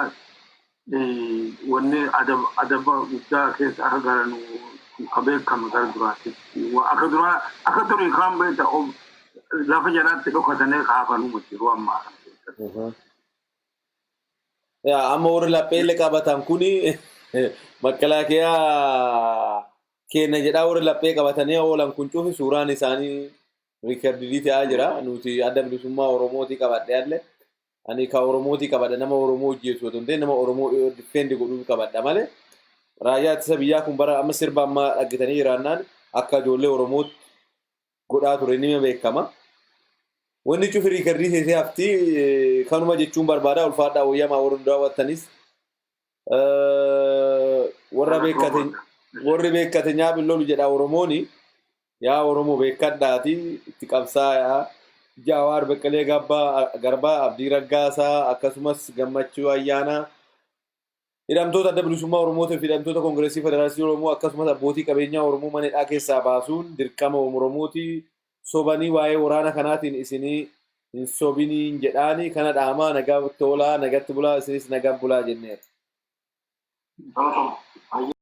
wanni adaba guddaa keessa akka galanu ka beekame gara duraatitti. Akka duraa, akka durii kaan beekta, lafa jalatti dhokatanii kaafanuma jiru ammaa kana keessatti. Yaa, amma warri lapheellee qabatan kuni makalaakiyaa keenya jedhaa, warri laphee qabatanii oolan kun cufi suuraan isaanii recordii ta'aa jira. Nuti Adda Bilisummaa Oromootii qabadhe alle. Ani ka Oromootii qabadha, nama Oromoo hojjetu otoo hin ta'in nama Oromoo defend godhuu qabadha malee. Raayyaa ittisa biyyaa kun bara amma sirba amma dhaggetanii jiraannaan akka ijoollee Oromootti godhaa ture ni beekama. Wanni cufi recordii seesee hafti, kanuma jechuun barbaada. Ulfaadhaa, wayyamaa warri nu daawwattanis. Warra beekkate, warri beekkate nyaaphin lolu jedha Oromooni. Yaa Oromoo, beekkadhaati itti qabsaayaa. Jawaar, Beqqelee Garbaa, Abdii Raggaasaa, akkasumas Gammachuu Ayyaanaa, hidhamtoota Adda Bilisummaa Oromootii fi hidhamtoota Koongireesii Federaalistii Oromoo, akkasumas abbootii qabeenyaa Oromoo mana hidhaa keessaa baasuun dirqama Oromooti. Sobanii waa'ee waraana kanaatiin isinii hin sobiniin jedhaani kana dhaamaa. Nagaa toolaa, nagatti bulaa, isinis nagaan bulaa jenneera. Galatoomaa.